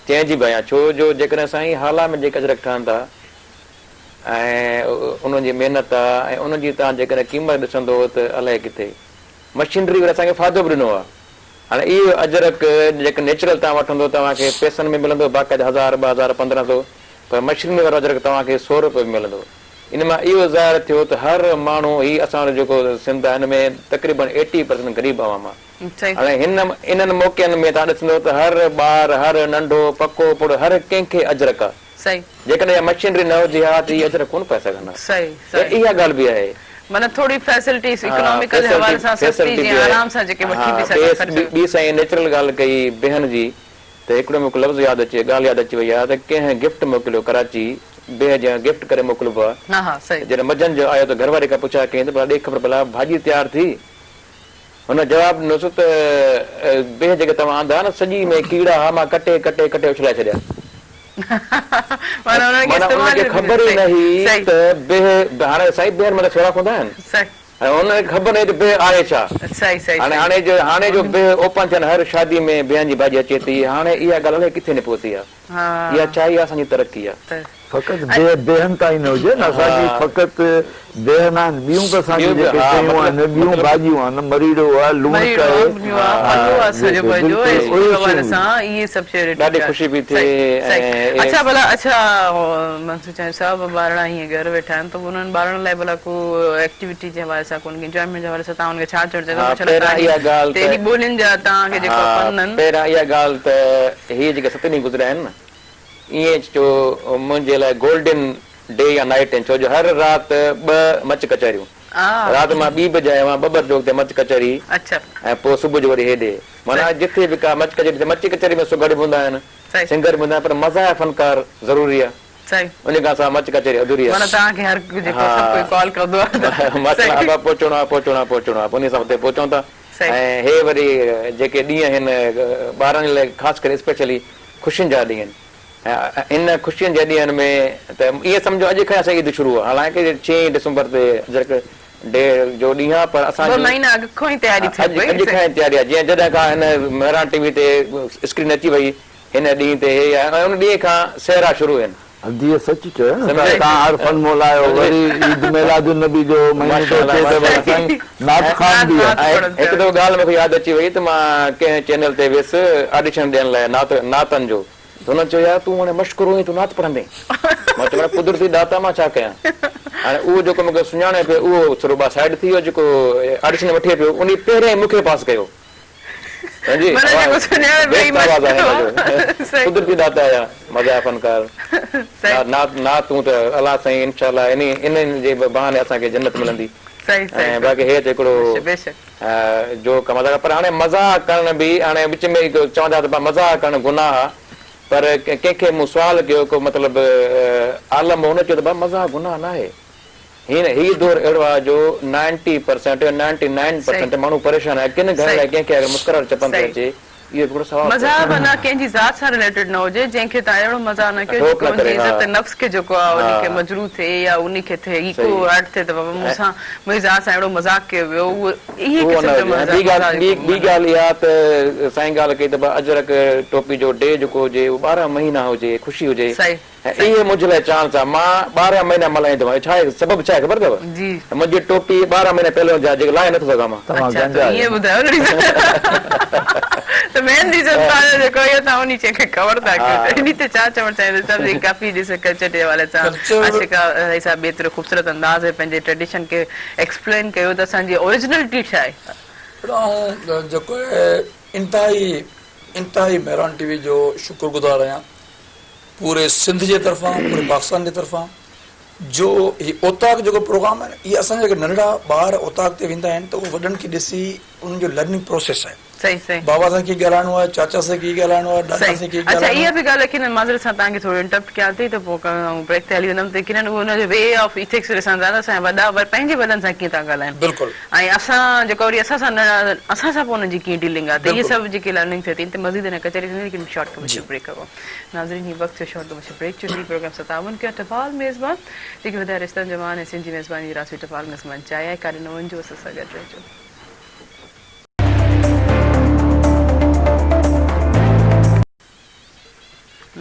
چئنج به آهيان ڇو جو جيڪڏهن سائين هالا ۾ جيڪي اجرڪ ٺهن ٿا ۽ انهن جي محنت آ ۽ انهن جي توهان جيڪڏهن قيمت ڏسندو ته الائي ڪٿي مشينري وري اسان کي فائدو به ڏنو آ هاڻي اهو اجرڪ جيڪو نيچرل توهان وٺندو توهان کي پئسن ۾ ملندو باقاعده هزار 2000 1500 پر مشينري وارو اجرڪ توهان کي سو روپيه به ملندو. ان مان اهو ظاهر ٿيو ته هر ماڻهو هي اسان وٽ جيڪو سنڌ آهي ان ۾ تقريبن ايٽي پرسنٽ غريب عوام آهي. هاڻي هن انهن موقعن ۾ توهان ڏسندو ته هر ٻار هر ننڍو پڪو پوڙهو هر ڪنهن کي اجرڪ آهي. صحيح. جيڪڏهن اها مشينري نه هجي ها ته اهي اجرڪ ڪونه پائي سگهن ها. صحيح صحيح. اها ڳالهه به آهي. معنيٰ ٿوري فيسلٽيز اڪناميڪل جي حوالي سان سستي جيئن آرام سان جيڪي وٺي به سگهن خرچ. ٻي سائين نيچرل ڳالهه ڪئي بيهن جي ته هڪڙو مون کي لفظ ياد اچي ڳالهه ياد اچي وئي آهي ته ڪنهن گفٽ موڪليو ڪراچي بيهه جيان گفٽ ڪري موڪلبو آهي ها ها صحيح. جڏهن منجهند جو آيو ته گهر واري کان پڇا ڪيائين ته ڀلا ڏي خبر ڀلا ڀاڄي تيار ٿي؟ هن جواب ڏنوس ته بيهه جيڪي توهان آندا نه سڄي ۾ ڪيڙا ها مان ڪٽي ڪٽي ڪٽي اڇلائي ڇڏيا. معنيٰ انهن کي معنيٰ استعمال انهن کي ئي خبر ئي نه هئي صحيح ته بيهه هاڻي سائين بيهن ۾ ته سوراخ هوندا آهن صحيح ۽ انهن کي خبر نه هئي ته بيهه آهي ڇا. صحيح صحيح هاڻي صحيح هاڻي جو هاڻي جو بيهه اوپن ٿين هر شادي ۾ بيهن جي ڀاڄي اچي ٿي هاڻي اها ڳالهه الائي ڪٿي نه پهتي آهي. ها اها ڇا اها اسان جي ترقي آهي. ته فقط بيهه بيهن تائين نه هجي نه اسان جي فقط بيهه نه آهن ٻيون به اسان جون جيڪي شيون آهن ٻيون ڀاڄيون آهن مريڙو آهي لوڻڪ آهي ڏاڍي خوشي پئي ٿئي ۽ اڇا ڀلا اڇا منصور چانڊيو صاحب ٻارڙا هيئن گهر ويٺا آهن ته انهن ٻارڙن لاء ڀلا ڪو ايڪٽيوٽي جي حوالي سان ڪو انهن کي انجوائمينٽ جي حوالي سان توهان انهن کي ڇا چوڻ چاهيندا پهريان اها ڳالهه ته ايڏي ٻولين جا توهان کي جيڪو فن آهن پهريان اها ڳالهه ته هي جيڪي ست ڏينهن گذريا آهن نه ائين چئو منهنجي لاء گولڊن ڊي يا نائيٽ آهن ڇو جو هر رات ٻه مچ ڪچهريون رات مان ٻي بجي آيو آهيان ٻٻر چوڪ تي مچ ڪچهري ۽ پوء صبح جو وري هيڏي معنيٰ جٿي به ڪا مچ ڪچهري ٿئي مچ ڪچهري ۾ سگهڙ به هوندا آهن سنگر به هوندا آهن پر مزاح فنڪار ضروري آهي ان کان سواء مچ ڪچهري اڌوري آهي. معنيٰ توهان کي هر جيڪو سڀ ڪوئي ڪال ڪندو آهي ته مچ ابا پهچڻو آهي پهچڻو آهي پهچڻو آهي انهي سان اتي پهچون ٿا ۽ هي وري جيڪي ڏينهن آهن ٻارن لاء خاص ڪري اسپيشلي خوشين جا ڏينهن ۽ ان خوشين جي ڏينهن ۾ ته ائين سمجهو اڄ کان اسان جي عيد شروع آهي حالانڪه ڇهين ڊسمبر تي اجرڪ ڊي جو ڏينهن آهي پر اسان ٻه جي مهينا اڳ کان ئي تياري ٿئي اڄ پئي اڄ کان ئي تياري آهي جيئن جڏهن کان هن مهراڻ ٽي وي تي اسڪرين اچي وئي هن ڏينهن تي هي ۽ ان ڏينهن کان سهرا شروع آهن. اديء سچ چيو نه ته تان هر فن مولايو وري عيد ميلاد النبي جو مهينو ٿو اچي ته وري سائين نعت خوان به آهي. ۽ هڪ دفعو ڳالهه مون کي ياد اچي وئي ته مان ڪنهن چينل تي ويس آڊيشن ڏيڻ لاء نعت نعتن جو ته هنن چيو يار تون هاڻي مشڪرو آهين تون نعت پڙهندين مان چيو مڙئي قدرتي ڏات آهي مان ڇا ڪيان هاڻي اهو جيڪو مون کي سڃاڻي پيو اهو ٿورو ٻا سائيڊ ٿي ويو جيڪو آڊيشن وٺي پيو انهي پهريائين مون کي پاس ڪيو سمجهي معنيٰ جيڪو سڃاڻي پيو بيسٽ آواز آهي هن جو قدرتي ڏات آهي مزاح فنڪار نعت نعتون ته الله سائين انشاء الله انهي انهن جي بهاني اسان کي جنت ملندي ۽ باقي هي ته هڪڙو جو ڪم آهي پر هاڻي مزاح ڪرڻ به هاڻي وچ ۾ چوندا ته مزاح ڪرڻ گناهه آهي پر ڪنهن کي مون سوال ڪيو ڪو مطلب عالم هو هن چيو ته مزاح گناهه ناهي هينئر هي دور اهڙو آهي جو نائنٽي پرسينٽ يا نائنٽي نائن پرسينٽ ماڻهو پريشان آهي ڪن گهر لاء ڪنهن کي اگر مسڪراهٽ چپن تي اچي اهو به هڪڙو ثواب اٿو. مزاح به نه ڪنهن جي ذات سان رليٽيڊ نه هجي جنهن کي توهان اهڙو مزاح نه ڪيو جيڪو ان جي عزت نفس کي جيڪو آهي ان کي مجروح ٿئي يا ان کي ٿئي ايڪو هرٽ ٿئي ته بابا مون سان منهنجي ذات سان اهڙو مذاق ڪيو ويو اهو اهي قسم جو مزاح ٻي ڳالهه اها ته سائين ڳالهه ڪئي ته اجرڪ ٽوپي جو ڊي جيڪو هجي اهو 12 مهينا هجي خوشي هجي ۽ اهي منهنجي لاء چانس آ. مان 12 مهينا ملهائيندو آهيان. ڇا آهي سبب ڇا آهي خبر اٿو؟ جي. ته منهنجي ٽوپي 12 مهينا پهريون هوندي آهي جيڪي لاهي نٿو سگهان مان. توهان اڇا گنجا ته آهيو. ائين ٻڌايو نه ته مهندي جو توهان جو جيڪو اهو توهان انهي شيء کي ڪور ٿا ڪيو ته انهي تي ڇا چوڻ چاهيندو سڀ جي ڪافي ڏس ڪلچر جي حوالي سان عاشق علي صاحب به ايترو خوبصورت انداز ۾ پنهنجي ٽريڊيشن کي ايڪسپلين ڪيو ته اسان جي اوريجنلٽي ڇا آهي. آئون جيڪو آهي انتهائي انتهائي مهراڻ ٽي وي جو شڪر گذار آهيان پوري سنڌ جي طرفان پوري پاڪستان جي طرفان جو هي اوطاق جيڪو پروگرام آهي نه اهي اسان جا جيڪي ننڍڙا ٻار اوطاق تي ويندا آهن ته اهي وڏن کي ڏسي انهن جو لرننگ پروسيس آهي صحيح صحيح بابا سان ڪيئن ڳالهائڻو آهي چاچا سان ڪيئن ڳالهائڻو آهي ڏاڏا صحيح سان ڪيئن اڇا ڳالهائڻو اها آهي به ڳالهه يقينن معذرت سان توهان کي ٿورو انٽرپٽ ڪيان ٿي ته پوء آئون بريڪ تي هلي ويندم ته يقينن اهو ان جو وي آف ايٿڪس ڏسن ٿا ته اسان جا وڏا وري پنهنجي وڏن سان ڪيئن ٿا ڳالهائن بلڪل ۽ اسان جيڪو وري اسان سان نه اسان سان پوء انهن جي ڪيئن ڊيلنگ آهي ته اهي بلڪل سڀ جيڪي لرننگ ٿئي ٿي ان تي مزيد اڃا ڪچهري ٿيندي ليڪن شارٽ جي ڪمرشل بريڪ کان پوء ناظرين هي وقت ٿيو شارٽ ڪمرشل بريڪ جو هي پروگرام سان تعاون ڪيو ٽپال ميزبان جيڪي وڌايا رشتن جو مان ۽ سنڌ جي ميزباني جي راسي ٽپال ميزبان چاهي آهي ڪاڏي نه وڃجو اسان سان گڏ رهجو.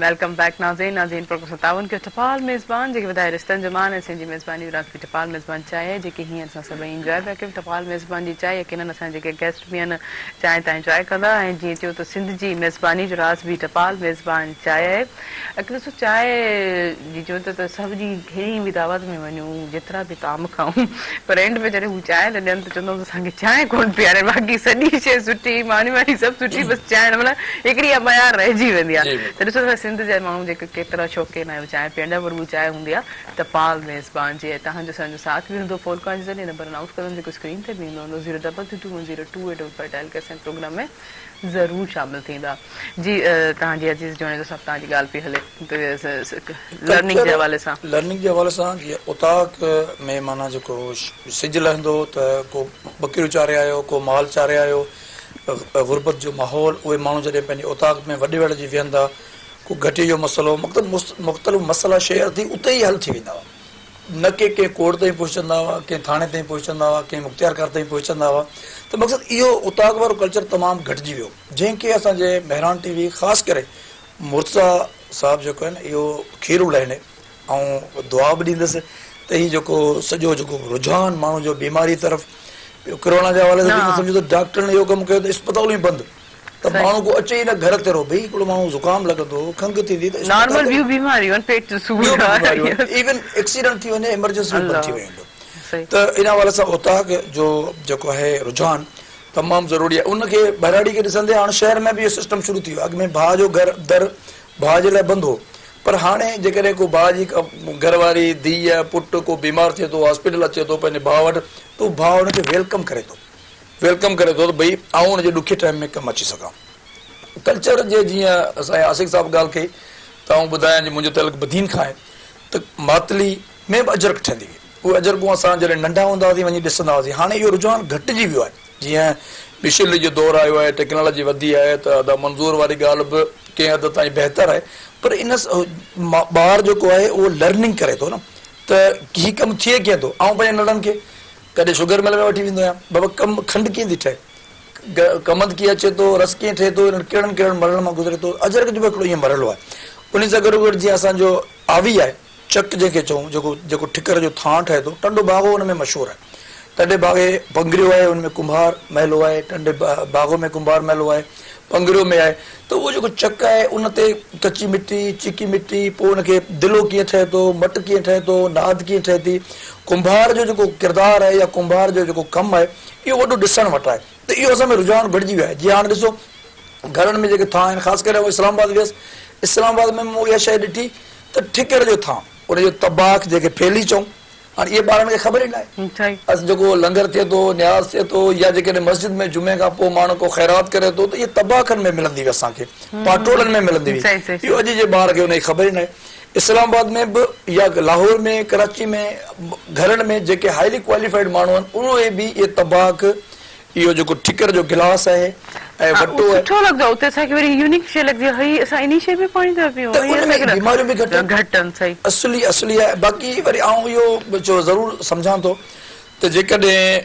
Welcome back ناظرين ناظرين پروگرام سان تعاون ڪيو ٽپال ميزبان جيڪي وڌايا رشتن جو مان ۽ سنڌ جي ميزباني جو راسي ٽپال ميزبان چاهي آهي جيڪي هينئر اسان سڀئي انجواء پيا ڪيون ٽپال ميزبان جي چاهي يقينن اسان جيڪي گيسٽ به آهن چانهه تان انجواء ڪندا ۽ جيئن چيو ته سنڌ جي ميزباني جو راز به ٽپال ميزبان چانهه آهي. اڳ ڏسو چانهه جي چون ٿا ته سڀ جي ڪهڙي به دعوت ۾ وڃون جيترا به طعام کائون پر اينڊ ۾ جڏهن هو چانهه نه ڏين ته چوندو هوس اسان کي چانهه ڪونه پيارين باقي سڄي شيء سٺي ماني واني سڀ سٺي بس چانهه نه معنيٰ هڪڙي اها ميار رهجي ويندي آهي ته ڏسو اسان سنڌ جا ماڻهو جيڪي ڪيترا شوقين آهيو چانهه پيئڻ جا پر هو چانهه هوندي آهي ٽپال ميزبان جي ۽ توهان جو اسان جو ساٿ به هوندو فون ڪال جي ذريعي نمبر انائونس ڪندم جيڪو اسڪرين تي به ايندو هوندو zero double three two one zero two eight double five dial ڪري اسان جي پروگرام ۾ ضرور شامل ٿيندا جي توهان جي عزيز جوڻيجو صاحب توهان جي ڳالهه پئي هلي لرننگ جي حوالي سان. لرننگ جي حوالي سان جيئن اوطاق ۾ معنيٰ جيڪو سج لهندو ته ڪو ٻڪريون چاري آيو ڪو مال چاري آيو غربت جو ماحول اهي ماڻهو جڏهن پنهنجي اوطاق ۾ وڏي وڙ جي ويهندا ڪو گهٽي جو مسئلو مطلب مختلف مسئلا شيئر ٿي اتي ئي حل ٿي ويندا هئا نه ڪي ڪنهن ڪورٽ تائين پهچندا هئا ڪنهن ٿاڻي تائين پهچندا هئا ڪنهن مختيارڪار تائين پهچندا هئا ته مقصد اهو اوطاق وارو ڪلچر تمام گهٽجي ويو جنهن کي اسان جي مهراڻ ٽي وي خاص ڪري مرتضيٰ صاحب جيڪو آهي نه اهو کير الاهي آئون دعا به ڏيندس ته هي جيڪو سڄو جيڪو رجحان ماڻهو جو بيماري طرف ڪرونا جي حوالي سان سمجهو ته ڊاڪٽرن اهو ڪم ڪيو ته اسپتالون ئي بند ته ماڻهو ڪو اچي ئي نه گهر تي رو ڀئي هڪڙو ماڻهو زڪام لڳندو کنگهه ٿيندي ته نارمل ٻيون بيماريون آهن پيٽ جو سور ايون ايڪسيڊنٽ ٿي وڃي ايمرجنسي به بند ٿي وئي ته ان حوالي سان اوطاق جو جيڪو آهي رجحان تمام ضروري آهي ان کي ٻهراڙي کي ڏسندي هاڻ شهر ۾ به اهو سسٽم شروع ٿي ويو اڳ ۾ ڀاء جو گهر در ڀاء جي لاء بند هو پر هاڻي جيڪڏهن ڪو ڀاء جي گهر واري، ڌيء، پٽ ڪو بيمار ٿئي ٿو، هاسپيٽل اچي ٿو پنهنجي ڀاء وٽ ته اهو ڀاء ان کي welcome ڪري ٿو. Welcome ڪري ٿو ته ڀئي آئون ان جي ڏکي ٽائيم ۾ ڪم اچي سگهان. ڪلچر جي جيئن سائين عاشق صاحب ڳالهه ڪئي ته آئون ٻڌايان جي منهنجو تعلق بدين کان آهي ته ماتلي ۾ به اجرڪ ٺهندي هئي. اهي اجرڪون اسان جڏهن ننڍا هوندا هئاسين وڃي ڏسندا هئاسين. هاڻي اهو رجحان گهٽجي ويو آهي. جيئن مشينري جو دور آيو آهي، ٽيڪنالاجي وڌي آهي ته ادا منظور واري ڳالهه به ڪنهن حد تائين بهتر آهي پر ان ٻار جيڪو آهي اهو لرننگ ڪري ٿو نه ته هي ڪم ٿئي ڪيئن ٿو. آئون پنهنجي ننڍڙن کي ڪڏهن شگر مل ۾ وٺي ويندو آهيان، بابا ڪم کنڊ ڪيئن ٿي ٺهي، ڪمند ڪيئن اچي ٿو، رس ڪيئن ٺهي ٿو، انهن ڪهڙن ڪهڙن مرحلن مان گذري ٿو. اجرڪ جو به هڪڙو ائين مرحلو آهي. ان سان گڏوگڏ جيئن اسان جو آوي آهي، چڪ جنهن کي چئون، جيڪو جيڪو ٺڪر جو ٿانء ٺهي ٿو، ٽنڊو باغو ان ۾ مشهور آهي. ٽنڊي باغي پنگريو آهي، ان ۾ ڪنڀار محلو آهي، ٽنڊي باغو ۾ ڪنڀار محلو آهي، پنگريو ۾ آهي ته اهو جيڪو چڪ آهي ان تي ڪچي مٽي، چيڪي مٽي، پوء ان کي دلو ڪيئن ٺهي ٿو، مٽ ڪيئن ٺهي ٿو، ناد ڪيئن ٺهي ٿي، ڪنڀار جو جيڪو ڪردار آهي يا ڪنڀار جو جيڪو ڪم آهي اهو وڏو ڏسڻ وٽ آهي ته اهو اسان ۾ رجحان گهٽجي ويو آهي. جيئن هاڻ ڏسو گهرن ۾ جيڪي ٿانء آهن خاص ڪري آئون اسلام آباد ويس، اسلام آباد ۾ مون اها شيء ڏٺي ته ٺڪر جو ٿانء، ان جو طباخ جنهن کي ڦيلي چئون، هاڻي اهي ٻارن کي خبر ئي ناهي. اس جيڪو لنگر ٿئي ٿو، نياز ٿئي ٿو يا جيڪڏهن مسجد ۾ جمعي کان پوء ماڻهو ڪو خيرات ڪري ٿو ته اهي طباخن ۾ ملندي هئي اسان کي، پاٽولن ۾ ملندي هئي. اهو اڄ جي ٻار کي ان جي خبر ئي ناهي. اسلام آباد ۾ به يا لاهور ۾، ڪراچي ۾ گهرن ۾ جيڪي هائلي ڪواليفائيڊ ماڻهو آهن اهي به اهي طباخ اهو جيڪو ٺڪر جو گلاس آهي ۽ ها وٽو اهو آهي. سٺو لڳندو آهي اتي اسان کي وري يونيڪ شيء لڳندي آهي هي اسان انهي شيء ۾ پاڻي ٿا پيئون ته هي ان ۾ اسان کي بيماريون به گهٽ آهن. گهٽ آهن صحيح. اصلي اصلي آهي باقي وري آئون اهو چو ضرور سمجهان ٿو ته جيڪڏهن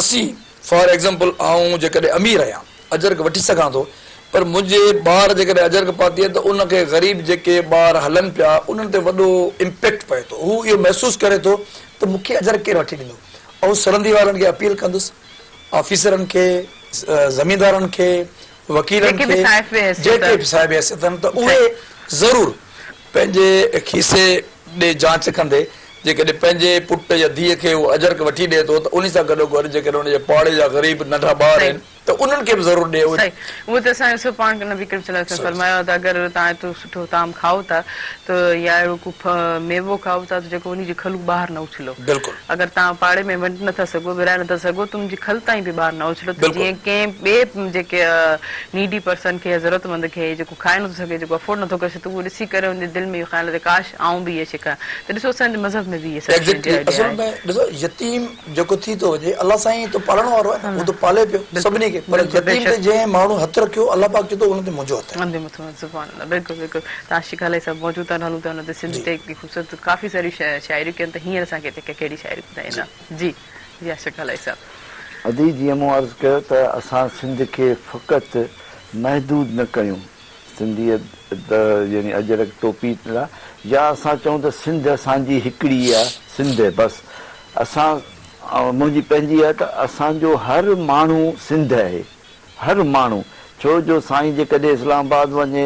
اسين فار ايگزامپل آئون جيڪڏهن امير آهيان اجرڪ وٺي سگهان ٿو پر منهنجي ٻار جيڪڏهن اجرڪ پاتي آهي ته ان کي غريب جيڪي ٻار هلن پيا انهن تي وڏو امپيڪٽ پئي ٿو هو اهو محسوس ڪري ٿو ته مون کي اجرڪ ڪير وٺي ڏيندو آئون سرندي وارن کي اپيل ڪندس آفيسرن کي، زميندارن کي، وڪيلن جيڪي به کي، صاحب حيثيت جيڪي به صاحب حيثيت آهن ته اهي ضرور پنهنجي کيسي ڏي جانچ ڪندي جيڪڏهن پنهنجي پٽ يا ڌيء کي اهو اجرڪ وٺي ڏئي ٿو ته انهي سان گڏوگڏ جيڪڏهن ان جي پاڙي جا غريب ننڍا ٻار آهن ته انهن کي به ضرور ڏي اهي. صحيح اهو ته اسان جو پاڻ نبي ڪريم صلي الله عليه وسلم فرمايو آهي ته اگر توهان ايترو سٺو طعام کائو ٿا ته يا اهڙو ڪو ميوو کائو ٿا ته جيڪو انهي جي کلون ٻاهر نه اڇلو. بلڪل. اگر توهان پاڙي ۾ ونڊ نه ٿا سگهو ورهائي نه ٿا سگهو ته ان جي کل تائين به ٻاهر نه اڇلو ته بلڪل. جيئن ڪنهن ٻئي جيڪي نيڊي پرسن کي يا ضرورت مند کي جيڪو کائي نٿو سگهي جيڪو افورڊ نٿو ڪري سگهي ته اهو ڏسي ڪري ان جي دل ۾ اهو خيال اچي ڪاش آئون به اها شيء کايان ته ڏسو اسان جي مذهب ۾ به اهي سڀ شين جي ايگزيڪٽلي آئيڊيا اصل آهي. ۾ ڏسو يتيم جيڪو ٿي ٿو وڃي الله سائين ته پالڻ وارو آهي نه هو ته پالي پيو بلڪل سڀني کي پر بلڪل يتيم تي بيشڪ. جنهن ماڻهو هٿ رکيو الله پاڪ چئي ٿو ان تي منهنجو هٿ آهي. ان تي مٿو آهي سبحان الله بلڪل بلڪل ته عاشق هالائي صاحب موجود آهن هلون ٿا ان تي سنڌ جي. تي هڪڙي خوبصورت ڪافي ساريون شاعريون ڪيون ته هينئر اسان کي هتي ڪهڙي شاعري ٻڌائيندا جي جي عاشق هالائي صاحب. ادي جيئن مون عرض ڪيو ته اسان سنڌ کي فقط محدود نه ڪيون سنڌي يعني اجرڪ ٽوپي لا يا اسان چئون ته سنڌ اسان جي هڪڙي آ سنڌ بس اسان منهنجي پنهنجي آ ته اسان جو هر ماڻهو سنڌ اهي هر ماڻهو ڇو جو سائين جيڪڏهن اسلام آباد وڃي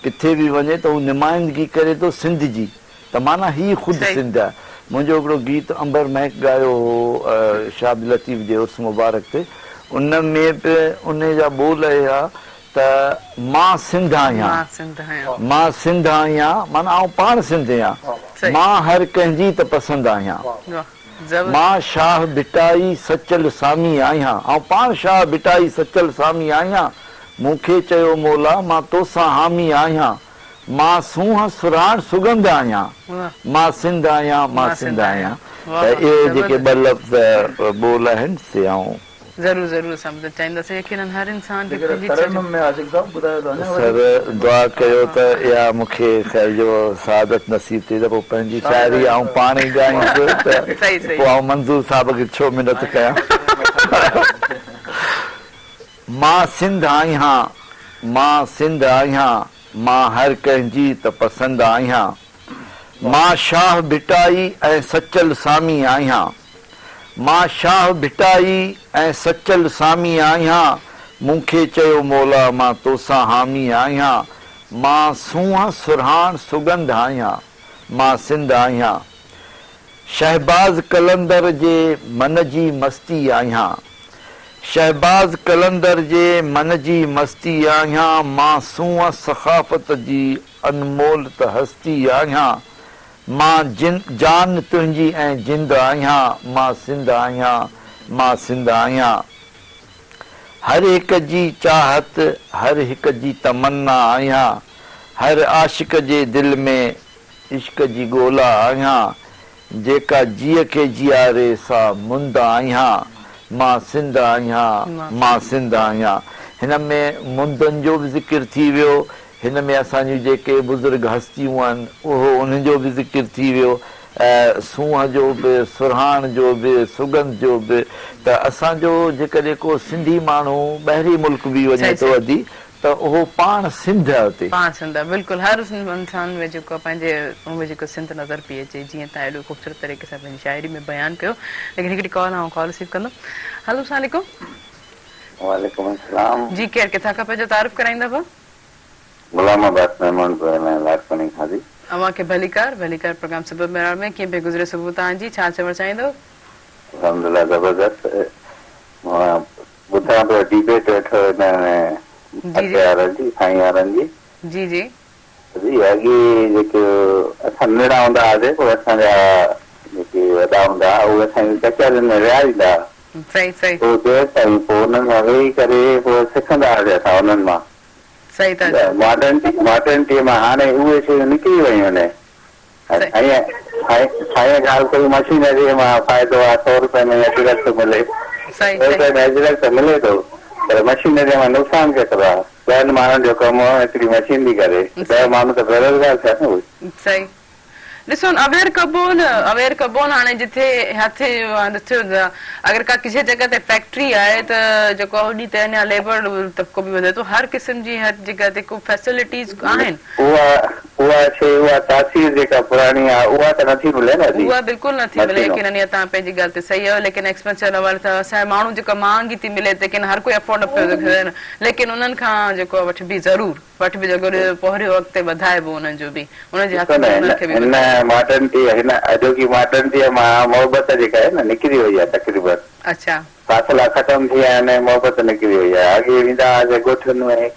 ڪٿي به وڃي ته هو نمائندگي ڪري ٿو سنڌ جي ته معنيٰ هي خود سنڌ آهي. منهنجو هڪڙو گيت عنبر مهڪ ڳايو هو شاهه عبداللطيف جي عرس مبارڪ تي ان ۾ به انهي جا ٻول اهي ها ته مان سنڌ آهيان. مان سنڌ آهيان. مان سنڌ آهيان معنيٰ آئون پاڻ سنڌ آهيان. مان هر ڪنهن جي ته پسند آهيان. مان شاهه ڀٽائي سچل سامي آهيان. آئون پاڻ شاهه ڀٽائي سچل سامي آهيان. مون کي چيو مولا مان توسان حامي آهيان. مان سونهن سرهاڻ سڳنڌ آهيان. مان سنڌ آهيان مان سنڌ آهيان. ته اهي جيڪي ٻه لفظ ٻول آهن سي آئون. ضرور ضرور اسان ٻڌڻ چاهينداسين يقينن هر انسان کي جيڪڏهن پنهنجي ترنم ۾ عاشق صاحب ٻڌايو ته اڃا سر وڌيڪ دعا ڪيو ته اها مون کي خير جو سعادت نصيب ٿئي ته پوء پنهنجي شاعري آئون پاڻ ئي ڳائينس ته صحيح صحيح. پوء آئون منظور صاحب کي ڇو منت ڪيان. مان سنڌ آهيان مان سنڌ آهيان مان هر ڪنهن جي ته پسند آهيان مان شاهه ڀٽائي ۽ سچل سامي آهيان. مان شاهه ڀٽائي ۽ سچل سامي آهيان، مون کي چيو مولا مان توسان حامي آهيان، مان سونهن سرهاڻ سڳنڌ آهيان، مان سنڌ آهيان. شهباز قلندر جي من جي مستي آهيان، شهباز قلندر جي من جي مستي آهيان، مان سونهن ثقافت جي انمول ته هستي آهيان، مان جان تنهنجي ۽ جند آهيان، مان سنڌ آهيان، مان سنڌ آهيان. هر هڪ جي چاهت، هر هڪ جي تمنا آهيان، هر عاشق جي دل ۾ عشق جي ڳولا آهيان، جيڪا جيء کي جياري سا مند آهيان، مان سنڌ آهيان، مان سنڌ آهيان. هن ۾ مندن جو به ذڪر ٿي ويو، هن ۾ اسان جون جيڪي بزرگ هستيون آهن اهو انهن جو به ذڪر ٿي ويو، سونهن جو به، سرهاڻ جو به، سڳنڌ جو به ته اسان جو جيڪڏهن ڪو سنڌي ماڻهو ٻاهرين ملڪ به وڃي ٿو ادي ته اهو پاڻ سنڌ آهي اتي. پاڻ سنڌ آهي بلڪل هر انسان ۾ جيڪو پنهنجي ان ۾ جيڪو سنڌ نظر پئي اچي جيئن تان ايڏو خوبصورت طريقي سان پنهنجي شاعري ۾ بيان ڪيو ليڪن هڪڙي ڪال آئون ڪال رسيو ڪندم هلو السلام عليڪم. وعليڪم السلام. جي ڪير ڪٿان کان پنهنجو تعارف ڪرائيندا ڀا. غلام عباس ميمڻ پيو ڳالهايان لاڙڪاڻي کان جي. اوهان کي ڀليڪار ڀليڪار پروگرام صبح مهراڻ ۾ ڪيئن پئي گذري صبح توهان جي ڇا چوڻ چاهيندو. الحمدلله زبردست مان ٻڌان پيو ڊيبيٽ ويٺو هن جي جي وارن جي سائين وارن جي. جي جي. جي اڳي جيڪي اسان ننڍڙا هوندا هئاسي پوء اسان جا جيڪي وڏا هوندا هئا اهي اسان کي ڪچهرين ۾ ويهاريندا هئا. صحيح صحيح. پوء دير تائين پوء انهن سان ويهي ڪري پوء سکندا هئاسين اسان انهن مان. صحيح ٿا چئو. ماڊرنٽي ماڊرنٽي مان هاڻي اهي شيون نڪري ويون آهن. صحيح. سائين سائين ڳالهه ڪئي مشينري مان فائدو آهي سو روپئي ۾ اجرڪ ٿو ملي. صحيح سو صحيح. روپئي ۾ اجرڪ ته ملي ٿو پر مشينري مان نقصان ڪيترو آهي. ڏهن ماڻهن جو ڪم هڪڙي مشين ٿي ڪري. ڏهه ماڻهو ته بيروزگار ٿيا نه اهي. صحيح. ڏسو نه اويئر ڪبو نه اويئر ڪبو نه هاڻي جٿي هٿ ڏسو اگر ڪا ڪسي جڳهه تي فيڪٽري آهي ته جيڪو هوڏي ته اڃا ليبر طبقو به وڌي ٿو هر قسم جي هر جڳهه تي ڪو فيسلٽيز آهن. اها اها شي اها تاثير جيڪا پراڻي آهي اها ته نٿي ملي نه ادي اها بلڪل نٿي ملي مشينون. يقينن اها توهان پنهنجي ڳالهه تي صحيح آهيو ليڪن ايڪسپينسر حوالي سان اسان ماڻهو جيڪا مهانگي ٿي ملي ليڪن هر ڪوئي افورڊ نه پيو ٿو ڪري ليڪن انهن کان جيڪو وٺبي ضرور. وٺ به جڳو ڏيو پورهيو اڳتي وڌائبو انهن جو به انهن جي ڏسو هٿ نه ۾ هن انهن کي به هن وڌائبو. ماڊرنٽي هن اڄوڪي ماڊرنٽيء مان محبت جيڪا آهي نه نڪري وئي آهي تقريبن. اڇا. فاصلا ختم ٿي ويا آهن ۽ محبت نڪري وئي آهي. اڳي ويندا هئاسين ڳوٺن ۾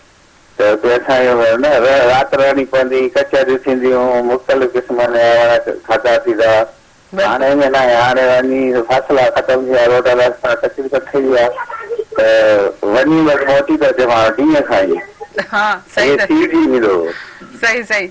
ته اتي اسان جو نه رات رهڻي پوندي هئي، ڪچهريون ٿينديون، مختلف قسمن جا وڙا کاڌا ٿيندا هئا. بلڪل. هاڻي ائين ناهي، هاڻي وڃي فاصلا ختم ٿي ويا، روڊ رستا تقريبن ٺهي ويا ته وڃي بس موٽي ٿو اچي ماڻهو ڏينهن کان ئي. ها صحيح اڳي ٿا سيڙجي ويندو هو. صحيح صحيح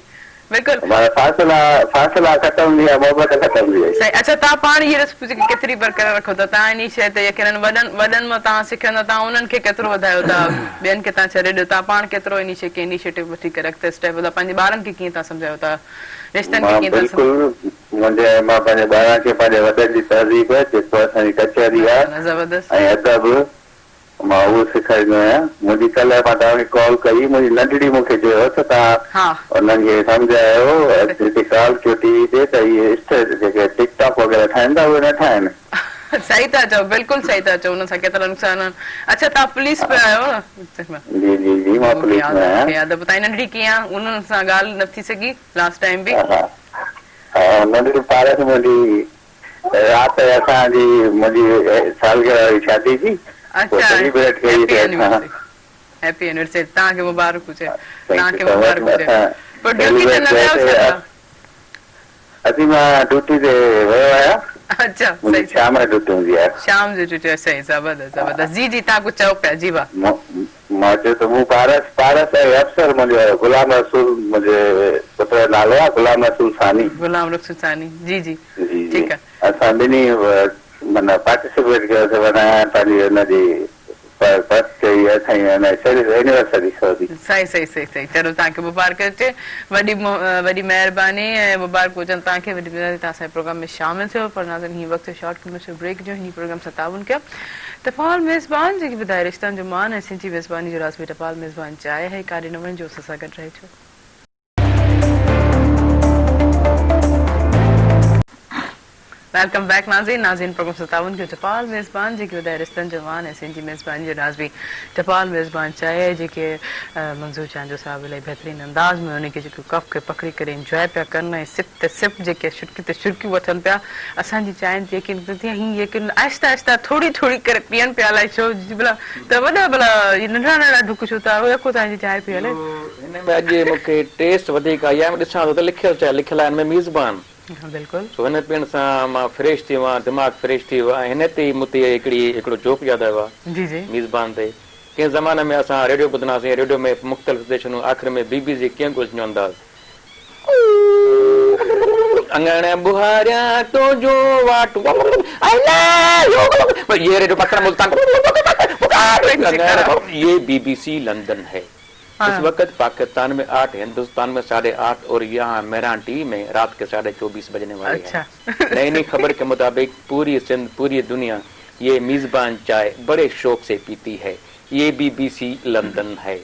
بلڪل. معنيٰ فاصلا فاصلا ختم ٿي ويا محبت ختم ٿي وئي. صحيح اڇا توهان پاڻ هي ريسپي جيڪي ڪيتري برقرار رکو ٿا توهان انهي شيء تي يقينن وڏن وڏن مان توهان سکيو هوندو توهان انهن کي ڪيترو وڌايو ٿا ٻين کي توهان ڇڏي ڏيو توهان پاڻ ڪيترو انهي شيء کي انيشيٽو وٺي ڪري اڳتي اسٽيپ وڌايو پنهنجي ٻارن کي ڪيئن توهان سمجهايو ٿا رشتن کي مان ڪيئن ٿا بلڪل منهنجي ۽ مان پنهنجي ٻارن کي پنهنجي وڏن جي تهذيب جيڪو اسان جي ڪچهري آ ماشاءالله زبردست. ۽ ادب مان اهو سيکاريندو آهيان. منهنجي ڪلهه مان توهان کي ڪال ڪئي منهنجي ننڍڙي مون کي چيو ته توهان ها. انهن کي سمجهايو هتي ڪال ڪيو ٽي وي تي ته اهي اسٽ جيڪي ٽڪ ٽاڪ وغيره ٺاهين ٿا اهي نه ٺاهين. صحيح ٿا چئو بلڪل صحيح ٿا چئو ان سان ڪيترا نقصان آهن اڇا توهان پوليس ۾ آهيو نه. جي جي جي مان مون کي پوليس ياد ۾ آهي مون آهيان. کي ياد آهي پوء توهان جي ننڍڙي ڪيئن آهي انهن سان ڳالهه نه ٿي سگهي لاسٽ ٽائيم به. ها ها ننڍڙي پارس منهنجي رات اسان جي منهنجي سالگرهه هئي شادي جي پوء اڇا سيليبريٽ ڪئي هيپي سي اسان اينيورسري. هيپي اينيورسري توهان کي مبارڪ هجي توهان thank کي you سو مبارڪ مچ هجي اسان پوء ڊيوٽي تي سيليبريٽ نه ويا ڪيوسي ڇا توهان؟ ادي مان ڊيوٽي تي ويو آهيان اڇا منهنجي صحيح شام جو ڊيوٽي هوندي آهي. شام جو ڊيوٽي آهي صحيح زبردست زبردست جي جي توهان ڪجهه چئو پيا جي ڀاء. مان چيو ته مون پارس پارس ۽ افسر منهنجو غلام رسول منهنجي پٽ جو نالو آهي غلام رسول ثاني. غلام رسول ثاني جي جي جي جي ٺيڪ آهي. اسان ٻنهي معنيٰ پارٽيسپيٽ ڪيوسي معنيٰ پنهنجي ان جي برٿ ڊي اسان جي اينيورسري سوري. صحيح صحيح صحيح صحيح چلو توهان کي مبارڪ هجي وڏي وڏي مهرباني ۽ مبارڪ هجن توهان کي وڏي مهرباني توهان اسان جي پروگرام ۾ شامل ٿيو پر ناظرين هي وقت شارٽ ڪمرشل بريڪ جو هن پروگرام سان تعاون ڪيو ٽپال ميزبان جيڪي ٻڌائي رشتن جو مان ۽ سنڌي ميزباني جو راز به ٽپال ميزبان چاهي هي ڪاڏي نه وڃجو اسان سان گڏ رهجو. Welcome back ناظرين ناظرين پروگرام سان تعاون ڪيو ٽپال ميزبان جيڪي ٻڌائي رشتن جو مان ۽ سنڌي ميزباني جو راز به ٽپال ميزبان چاهي جيڪي منظور چانڊيو صاحب الائي بهترين انداز ۾ ان کي جيڪو ڪف کي پڪڙي ڪري انجواء پيا ڪن ۽ سپ ته سپ جيڪي شرڪي ته شرڪيون وٺن پيا اسان جي چانهه جيڪي نڪرندي آهي هي جيڪي آهستي آهستي ٿوري ٿوري ڪري پيئن پيا الائي ڇو ڀلا ته وڏا ڀلا هي ننڍڙا ننڍڙا ڍڪ ڇو ٿا يڪو توهان جي چانهه پي هلي. هن ۾ اڄ مون کي ٽيسٽ وڌيڪ آئي آهي ڏسان ٿو ته لکيل ڇا آهي لکيل آهي هن ۾ ميزبان. ها بلڪل. سو هن پيئڻ سان مان فريش ٿي ويو آهيان دماغ فريش ٿي ويو آهي ۽ هن تي ئي مون تي هڪڙي هڪڙو جوڪ ياد آيو آهي جي جي. ميزبان تي ڪنهن زماني ۾ اسان ريڊيو ٻڌندا هئاسين ريڊيو ۾ مختلف اسٽيشنون آخر ۾ بي بي سي ڪيئن گلشن جو انداز. اڱڻ ٻهاريان تنهنجو واٽ يي ريڊيو پاڪستان ملتان يي بي بي سي لندن هي اس وقت پاڪستان ۾ آٺ هندستان ۾ ساڍي آٺ اور يهان مهراڻ ٽي وي ۾ رات ڪي ساڍي چوبيس بجني والي هين نئي نئي خبر ڪي مطابق پوري سنڌ پوري دنيا يي ميزبان چائي بڙي شوق سي پيتي هي يي بي بي سي لندن هي.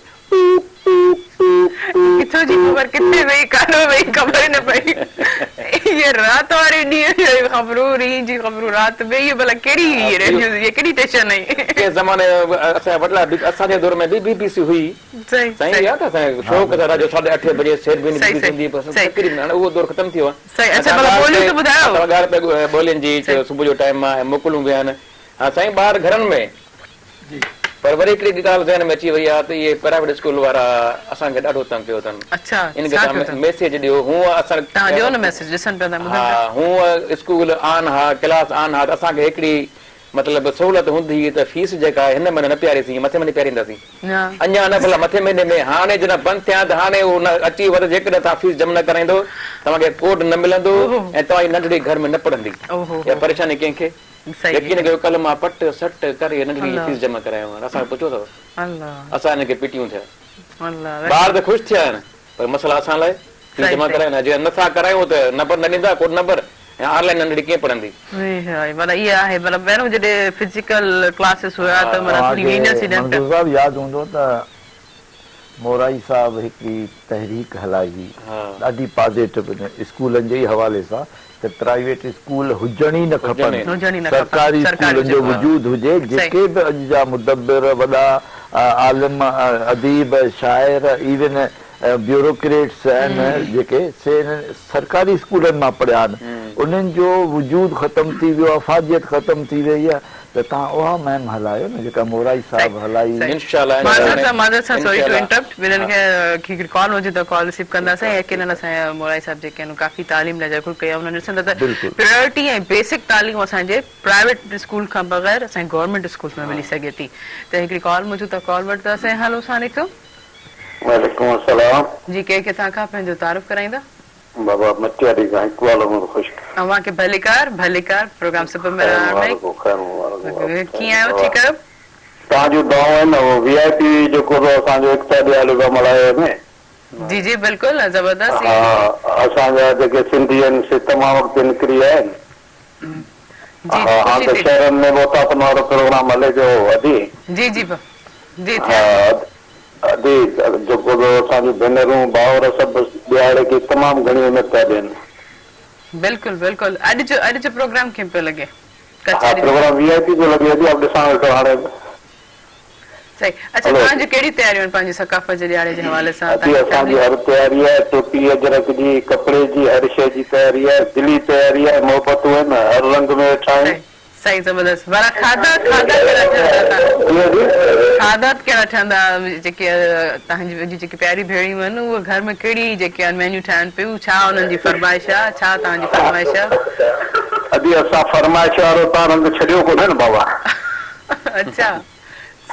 ڪٿو جي خبر ڪٿي وئي ڪاڏو وئي خبر ئي نه پئي. هيء رات واري ڏينهن جون خبرون ڏينهن جي خبرون رات ۾ هيء ڀلا ڪهڙي هئي ريڊيو هيء ڪهڙي ٽيشن هئي. ڪنهن زماني اسان جا وڏڙا به اسان جي دور ۾ به بي بي سي هئي سائين ياد آهي اسان کي شوق سان رات جو ساڍي اٺين بجي سير بي بي سي هوندي هئي تقريبن هاڻي اهو دور ختم ٿي ويو آهي. اڇا ڀلا ٻوليون ته ٻڌايو. توهان ڳالهه پيا ٻولين جي صبح جو ٽائيم آهي ۽ موڪلون به آهن ها سائين ٻار گهرن ۾ پر وري هڪڙي ڳالهه ذهن ۾ اچي وئي آهي ته اهي پرائيويٽ اسڪول وارا اسان کي ڏاڍو تنگ ڪيو اٿن. اڇا ان کي ڇا توهان ڪيو اٿن؟ ميسيج ڏيو هونء اسان توهان ڏيو نه ميسيج ڏسن پيا ٿا ٻڌن ها پيا. هونء اسڪول آن ها ڪلاس آن ها ته اسان کي هڪڙي مطلب سهولت هوندي هئي ته فيس جيڪا آهي هن مهيني نه پياريسين مٿي مهيني پيارينداسين. اڃا نه ڀلا مٿي مهيني ۾ هاڻي جڏهن بند ٿيا ته هاڻي اهو نه اچي ويو ته جيڪڏهن توهان فيس جمع نه ڪرائيندو توهان کي ڪوڊ نه ملندو ۽ توهان جي ننڍڙي گهر ۾ نه پڙهندي. اها پريشاني ڪنهن کي؟ يقين ڪيو ڪلهه مان پٽ سٽ ڪري ننڍڙي جي فيس جمع ڪرايو آهي اسان کي پڇيو اٿو اسان هن کي پٽيون ٿيا ٻار ته خوش ٿيا آهن پر مسئلا اسان لاء فيس جمع ڪرايو نه جي نٿا ڪرايون ته نمبر نه ڏيندا ڪوڊ نمبر ۽ آن لائين ننڍڙي ڪيئن پڙهندي. معنيٰ اها آهي معنيٰ پهريون جڏهن فزيڪل ڪلاسز هيا ته معنيٰ ٿوري لينينسي ڏين پيا. منظور صاحب ياد هوندو ته مورائي صاحب هڪڙي تحريڪ هلائي هئي ڏاڍي پازيٽو اسڪولن جي ئي حوالي سان ته پرائيويٽ اسڪول هجڻ ئي نه کپن سرڪاري اسڪولن جو وجود هجي جيڪي به اڄ جا مدبر وڏا عالم اديب شاعر ايون بيوروڪريٽس آهن جيڪي سي انهن سرڪاري اسڪولن مان پڙهيا آهن انهن جو وجود ختم ٿي ويو افاديت ختم ٿي وئي آهي ته توهان اها مهم هلايو نه جيڪا مورائي صاحب هلائي. انشاء الله معذرت سان معذرت سان سوري ٽو انٽرپٽ ٻنهن کي هڪڙي ڪال موجود آهي ڪال رسيو ڪنداسين يقينن اسان جا مورائي صاحب جيڪي آهن ڪافي تعليم لاء جاکوڙ ڪئي آهي انهن ڏسن ٿا ته پريورٽي ۽ بيسڪ تعليم اسان جي پرائيويٽ اسڪول کان بغير اسان جي گورنمينٽ اسڪولز ۾ ملي سگهي ٿي ته هڪڙي ڪال موجود آهي ڪال وٺنداسين هلو السلام عليڪم. وعليڪم السلام. جي ڪير ڪٿان کان پنهنجو تعارف ڪرائيندا. بابا مٽياري کان اقبال عمر خشڪ. اوهان کي ڀليڪار ڀليڪار پروگرام صبح خير مهراڻ ۾. مبارڪ خير مبارڪ بابا ڪيئن آهيو ٺيڪ آهيو. توهان جون دعائون آهن اهو وي آء پي جيڪو به اسان جو ايڪتا ڏياري پيا ملهايو وڃي. جي جي بلڪل زبردست. ها اسان جا جيڪي سنڌي آهن سي تمام اڳتي نڪري ويا آهن. جي ها جي هاڻ خوشي ته ٿي. شهرن ۾ به اوطاقن وارو پروگرام هلي پيو ادي. جي جي جي ها ٿيا. ادي جيڪو به اسان جون ڀينرون ڀائر سڀ ڏهاڙي کي تمام گهڻي اهميت ٿا ڏين. بلڪل بلڪل اڄ جو اڄ جو پروگرام ڪيئن پيو لڳي ها ڪچهري جو. پروگرام وي آء پي پيو لڳي ادي آئون ڏسان ويٺو هاڻي. صحيح اڇا هلو توهان ادي. جون ڪهڙيون تياريون آهن پنهنجي ثقافت جي ڏهاڙي جي حوالي سان ادي توهان جي اسان جي فيملي. هر تياري آهي ٽوپي اجرڪ جي ڪپڙي جي هر شيء جي تياري آهي دلي تياري آهي محبتون آهن هر رنگ ۾ ويٺا آهيون. صحيح. صحيح زبردست ڀلا کاڌا کاڌا ڪهڙا ٺهندا تان کاڌا ڪهڙا ٺهندا جيڪي تهان جي جي جيڪي پياري ڀيڻيون آهن اهي گهر ۾ ڪهڙي جيڪي آهن مينيو ٺاهن پيون ڇا انهن جي فرمائش آهي ڇا تهان جي فرمائش آهي. ادي اسان فرمائش وارو تان رنگ ڇڏيو ڪونهي نه بابا. اڇا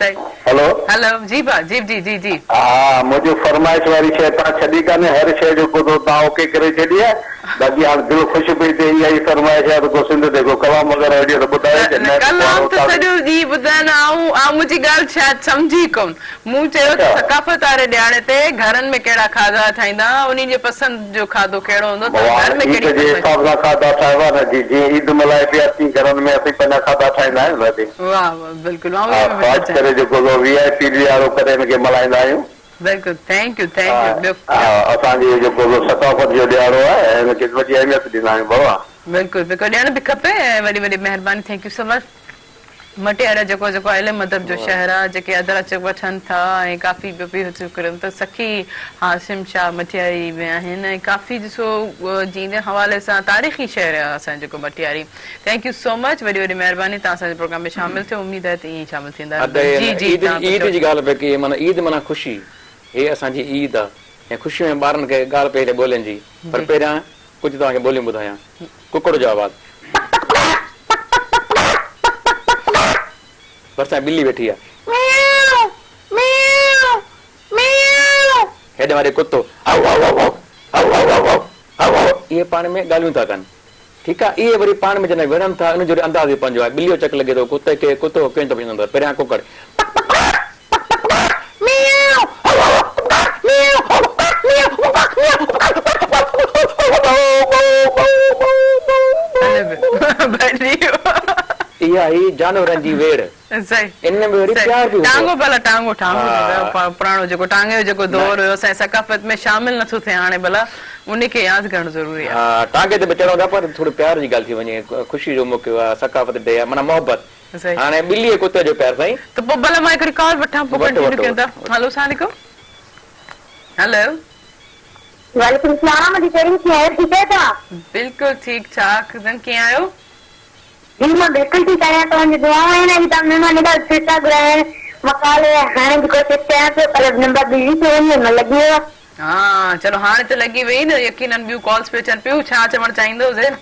صحيح هلو. هلو جي ڀا جي جي جي جي. ها منهنجو فرمائش واري شيء تان ڇڏي ڪانهي هر شيء جو ڪو تان اوڪي ڪري ڇڏي آهي باقي هاڻ دل خوش پئي ٿئي اها ئي فرمائش آهي ته ڪو سنڌ تي ڪو ڪلام وغيره هجي ته ٻڌايو نه نه ته ڪلام ته سڄو ڏينهن ٻڌايان آئون آئون منهنجي ڳالهه شايد سمجهي ڪونه مون چيو ته ثقافت واري ڏهاڙي تي گهرن ۾ ڪهڙا کاڌا ٺاهيندا انهي جي پسند جو کاڌو ڪهڙو هوندو ته گهر ۾ عيد ڪهڙي جي فرمائش. حساب سان کاڌا ٺاهبا نه جي جيئن عيد ملهائبي آهي تيئن گهرن ۾ اسين پنهنجا کاڌا ٺاهيندا آهيون نه جي. واه واه بلڪل آئون ها اهو به خاص پڇڻ ڪري جيڪو سو وي آء پي ڏهاڙو ڪري ان کي ملهائيندا آهيون. بلڪل thank you thank you ٻيو. ها اسان جي جيڪو سو ثقافت جو ڏهاڙو آهي ۽ ان کي وڏي اهميت ڏيندا آهيون بابا. بلڪل بلڪل ڏيڻ به کپي ۽ وڏي وڏي مهرباني thank you سو مچ. مٽياري جيڪو جيڪو علم ادب جو شهر آ جيڪي ادرچ وٺن ٿا ۽ ڪافي ٻيو به هتي ڪرن ته سخي هاشم شاهه مٽياري به آهن ۽ ڪافي ڏسو جي ان حوالي سان تاريخي شهر آ اسان جو جيڪو Matiari thank you so much وڏي وڏي مهرباني توهان اسان جي پروگرام ۾ شامل ٿيو اميد آهي ته ائين ئي شامل ٿيندا ادا رهندا جي جي عيد توهان عيد ڪجهه جي ڳالهه پئي ڪئي معنيٰ عيد معنيٰ خوشي هي اسان جي عيد آ ۽ خوشي ۾ ٻارن کي ڳالهه پئي هلي ٻولين جي پر جي پهريان ڪجهه توهان کي ٻوليون ٻڌايان ڪڪڙ جو آواز ڀرسان ٻلي ويٺي آ ميو ميو ميو هيڏي واري ڪتو هائو هائو هائو هائو هائو هائو هائو هائو هائو هائو اهي پاڻ ۾ ڳالهيون ٿا ڪن ٺيڪ آ اهي وري پاڻ ۾ جڏهن وڙهن ٿا ان جو وري انداز به پنهنجو آهي ٻلي جو چڪ لڳي ٿو ڪتي کي ڪتو ڪين ٿو پڇندو پهريان ڪڪڙ اها هئي جانورن جي ويڙهه. ان ۾ وري پيار به هوندو ٽانگو ڀلا ٽانگو ٽانگو پراڻو جيڪو ٽانگي جو جيڪو دور هيو اسان جي ثقافت ۾ شامل نٿو ٿئي هاڻي ڀلا ان کي ياد ڪرڻ ضروري آهي. ها ٽانگي تي به چڙهون ٿا پر ٿورو پيار جي ڳالهه ٿي وڃي خوشي جو موقعو آهي ثقافت ڊي آهي معنيٰ محبت. هاڻي ٻلي ۽ ڪتي جو پيار سائين. ته پوء ڀلا مان هڪڙي ڪال وٺان پوء وٺو ڪنٽينيو وٺو ڪيون ٿا. وٺو. هلو السلام عليڪم هلو. وعليڪم السلام ادي ڪريم ڪيئن آهيو ٺيڪ آهيو توهان. بلڪل ٺيڪ ٺاڪ تون ڪيئن آهيو. جي مان بلڪل ٺيڪ آهيان توهان جون دعائون آهن اڄ توهان مهمان ايڏا سٺا گهرايا آهن مان ڪال هڻڻ جي ڪوشش ڪيان پيو پر نمبر بزي ٿي وڃي نه لڳي ويو آهي. ها چلو هاڻي ته لڳي وئي نه يقينن ٻيون ڪالز پيون اچن پيون ڇا چوڻ چاهيندو زين.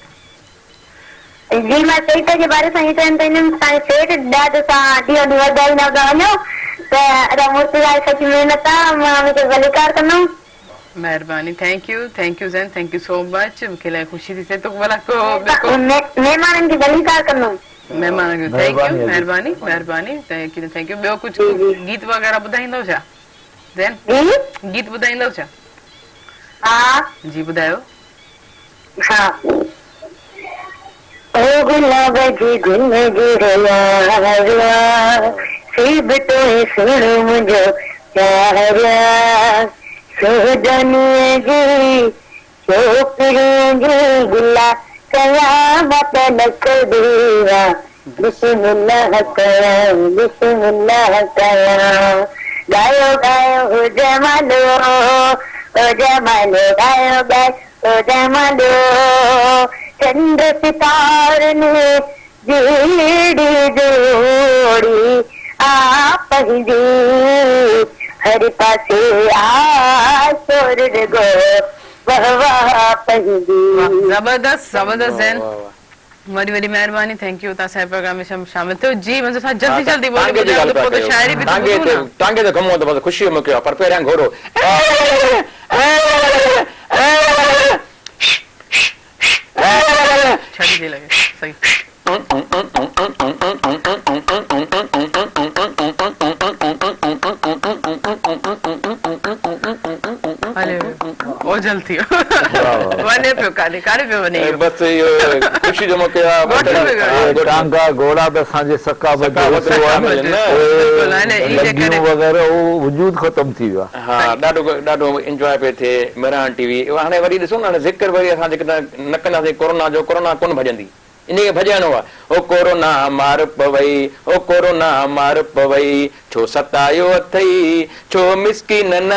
جي مان سيٺ جي باري سان ائين چوڻ چاهيندم ته توهان جي سيٺ ڏاڍو سان ڏينهون ڏينهن وڌائيندا پيا وڃو ته ادا مرتضيٰ جي سچي محنت آ مان اوهين کي ڀليڪار ڪندم. مهرباني thank you thank you Zain thank you so much مونکي الاهي خوشي ٿي ٿئي تو ڀلا ڪو ٻيو ڪو. مهمانن کي ڀليڪار ڪندم. مهمانن کي thank you مهرباني مهرباني thank you thank you ٻيو ڪجهه گيت وغيره ٻڌائيندو ڇا زين جي گيت ٻڌائيندو ڇا. ها جي ٻڌايو. ها او گلاب جي گل جهڙو يار آ، سي به توئي سهڻو منهنجو پيار آ، سوجانيء جي ڇوڪريء جي گلا قيامت لک ديوا بسم الله ڪيان بسم الله ڪيان ڳايو ڳايو هو جمالو او جمالو ڳايو ڳايو او جمالو چنڊ ستارن جهڙي جوڙي آ پنهنجي هر پاسي آ شور رڳو وه واه پنهنجي. واه زبردست زبردست زين وڏي وڏي مهرباني thank you توهان اسان جي پروگرام ۾ شامل ٿيو جي منظور صاحب جلدي جلدي ٻولي ٽانگي جي ٻڌايو ڳالهه ته پيا پوء ته ڪيو شاعري به ته ٽانگي ٻڌون تي نه. ٽانگي تي گهمون ته بس خوشي جو موقعو آهي پر پهريان گهوڙو ڇڙي ٿي لڳي صحيح. هليو ويو اوجهل ٿي ويو وڃي پيو ڪاڏي ڪاڏي پيو وڃي اهو. بس اهو خوشي جو موقعو آهي ڳوٺ ۾ ويو. ٽانگا گهوڙا به اسان جي ثقافت جو حصو آهن اهي لڳيون وغيره اهو وجود ختم ٿي ويو آهي. ها ڏاڍو ڏاڍو انجواء پيو ٿئي مهراڻ ٽي وي هاڻي وري ڏسو نه هاڻي ذڪر وري اسان جيڪڏهن نه ڪنداسين ڪورونا جو ڪورونا ڪونه ڀڄندي انهي کي ڀڄائڻو آ او ڪورونا مار پوئي او ڪورونا مار پوئي ڇو ستايو اٿئي ڇو مسڪينن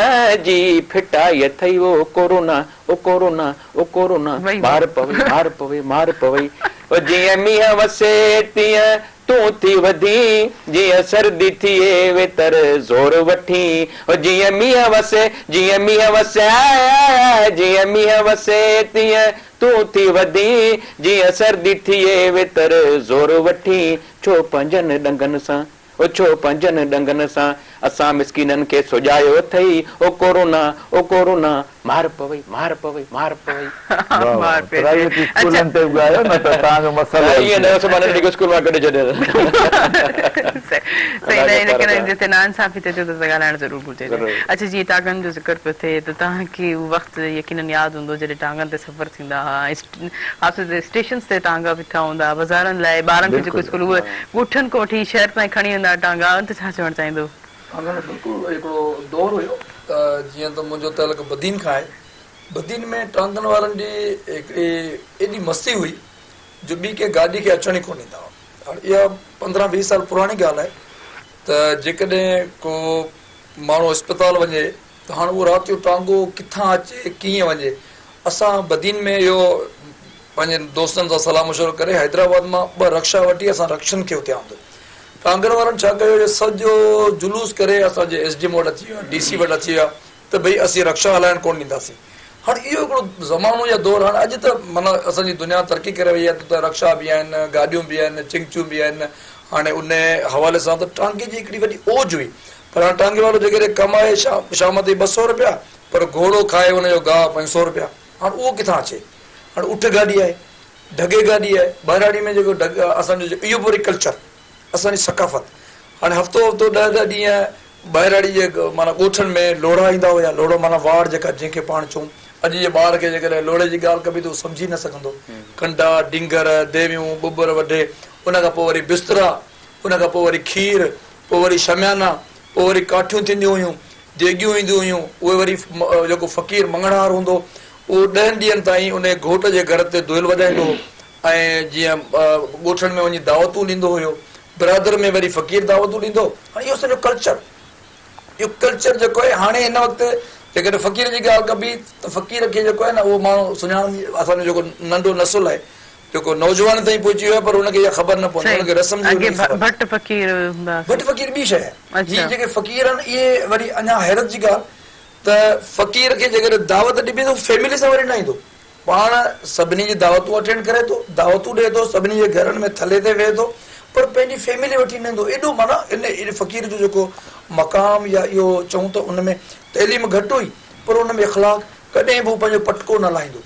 جي ڦٽائي اٿئي او ڪورونا او ڪورونا او ڪورونا مار پوئي مار پوئي مار پوئي. او جيئن مينهن وسي تيئن تون ٿي وڌين، جيئن سردي ٿئي ويتر زور وٺين. او جيئن مينهن وسي، جيئن مينهن وسي، جيئن مينهن وسي تيئن تون ٿي وڌين، جيئن سردي ٿئي ويتر زور وٺين. ڇو پنهنجن ڏنگن سان، او ڇو پنهنجن ڏنگن سان، اسان مسڪينن کي سجايو اٿئي. او ڪورونا، او ڪورونا، مار پوئي، مار پوئي، مار پوئي. واھ واھ پرائيويٽ اسڪولن تي به ڳايو نه ته توهان جو مسئلو حل ائين نه سڀاڻي ننڍي کي اسڪول مان ڪڍي ڇڏيو. صحيح نه ليڪن جتي ناانصافي ٿئي ٿي اتي ته ڳالهائڻ ضرور گهرجي. اڇا جيئن ٽانگن جو ذڪر پيو ٿئي ته توهان کي اهو وقت يقينن ياد هوندو جڏهن ٽانگن تي سفر ٿيندا ها ۽ خاص طور تي اسٽيشنز تي ٽانگا بيٺا هوندا ها بازارن لاء ٻارن کي جيڪو اسڪول اهي ڳوٺن کان وٺي شهر تائين کڻي ويندا ها ٽانگا ان تي ڇا چوڻ چاهيندو؟ ٽانگن جو بلڪل هڪڙو دور هيو ته جيئن ته منهنجو تعلق بدين کان آهي بدين ۾ ٽانگن وارن جي هڪڙي ايڏي مستي هئي جو ٻي ڪنهن گاڏي کي اچڻ ئي ڪونه ڏيندا هئا. هاڻي اها 15 20 سال پراڻي ڳالهه آهي ته جيڪڏهن ڪو ماڻهو اسپتال وڃي ته هاڻ اهو رات جو ٽانگو ڪٿان اچي ڪيئن وڃي. اسان بدين ۾ اهو پنهنجن دوستن سان صلاح مشورو ڪري حيدرآباد مان ٻه رڪشا وٺي اسان رڪشن کي اتي آندو. ٽانگن وارن ڇا ڪيو جو سڄو جلوس ڪري اسان جي ايس ڊي ايم وٽ اچي ويا، ڊي سي وٽ اچي ويا ته ڀئي اسين رڪشا هلائڻ ڪونه ڏينداسين. هاڻ اهو هڪڙو زمانو يا دور هاڻ اڄ ته معنيٰ اسان جي دنيا ترقي ڪري وئي آهي ته رڪشا به آهن، گاڏيون به آهن، چنگچيون به آهن، هاڻي ان حوالي سان ته ٽانگي جي هڪڙي وڏي اوج هئي پر هاڻ ٽانگي وارو جيڪڏهن ڪمائي شام تائين 200 رپيا پر گهوڙو کائي ان جو گاهه 500 رپيا هاڻ اهو ڪٿان اچي؟ هاڻ اٺ گاڏي آهي، ڍڳي گاڏي آهي، ٻهراڙي ۾ جيڪو ڍڳ اسان جو اهو به وري ڪلچر اسان جي ثقافت هاڻي هفتو هفتو ڏهه ڏهه ڏينهن ٻهراڙي جي معنيٰ ڳوٺن ۾ لوڙها ايندا هيا، لوڙهو معنيٰ واڙ جيڪا جنهن کي پاڻ چئون، اڄ جي ٻار کي جيڪڏهن لوڙهي جي ڳالهه ڪبي ته هو سمجهي نه سگهندو، ڪنڊا، ڊينگهر، ديويون، ٻٻر وڍي، ان کان پوء وري بسترا، ان کان پوء وري کير، پوء وري شميانا، پوء وري ڪاٺيون ٿينديون هيون، ديڳيون اينديون هيون، اهي وري جيڪو فقير مڱڻهار هوندو هو، اهو ڏهن ڏينهن تائين انهي گهوٽ جي گهر تي دهل وڄائيندو هو ۽ جيئن ڳوٺن ۾ وڃي دعوتون ڏيندو هيو، برادر ۾ وري فقير دعوتون ڏيندو هو. هاڻي اهو سڄو ڪلچر، اهو ڪلچر جيڪو آهي هاڻي هن وقت جيڪڏهن فقير جي ڳالهه ڪبي ته فقير کي جيڪو آهي نه اهو ماڻهو سڃاڻندي اسان جو جيڪو ننڍو نسل آهي جيڪو نوجوان تائين پهچي ويو آهي پر ان کي اها خبر نه پوندي، ان کي رسم جي اڳي خبر نه. ڀٽ فقير هوندا هئا. ڀٽ فقير ٻي شيء آهي. هي جيڪي فقير آهن اهي وري اڃا حيرت جي ڳالهه ته فقير کي جيڪڏهن دعوت ڏبي ته هو فيملي سان وري نه ايندو. پاڻ سڀني جي دعوتون اٽينڊ ڪري ٿو، دعوتون ڏئي ٿو، سڀني جي گهرن ۾ ٿلهي تي ويهي ٿو پر پنهنجي فيملي وٺي نه ايندو. ايڏو معنيٰ ان فقير جو جيڪو مقام يا اهو چئون ته ان ۾ تعليم گهٽ هئي پر ان ۾ اخلاق ڪڏهن به هو پنهنجو پٽڪو نه لاهيندو.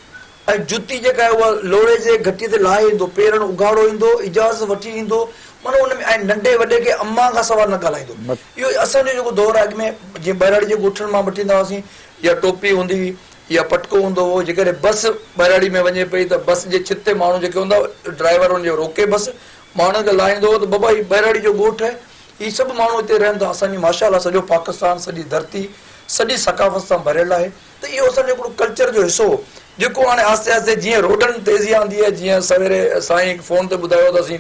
۽ جتي جيڪا آهي اها لوڙهي جي گهٽيء تي لاهي ايندو، پيرن اگهاڙو ايندو، اجازت وٺي ايندو، معنيٰ ان ۾ ۽ ننڍي وڏي کي امان کان سواء نه ڳالهائيندو. اهو اسان جو جيڪو دور آهي اڳ ۾ جيئن ٻهراڙي جي ڳوٺن مان وٺي ايندا هئاسين يا ٽوپي هوندي هئي يا پٽڪو هوندو هو، جيڪڏهن بس ٻهراڙي ۾ وڃي پئي ته بس جي ڇت تي ماڻهو جيڪي هوندا ڊرائيور ان جو روڪي بس ماڻهن کي لاهيندو هو ته بابا هي ٻهراڙي جو ڳوٺ آهي هي سڀ ماڻهو هتي رهن ٿا اسان جي ماشاء الله سڄو پاڪستان سڄي ڌرتي سڄي ثقافت سان ڀريل آهي. ته اهو اسان جو هڪڙو ڪلچر جو حصو هو جيڪو هاڻي آهستي آهستي جيئن روڊن تيزي آندي آهي جيئن سويري سائين هڪ فون تي ٻڌايو ته اسين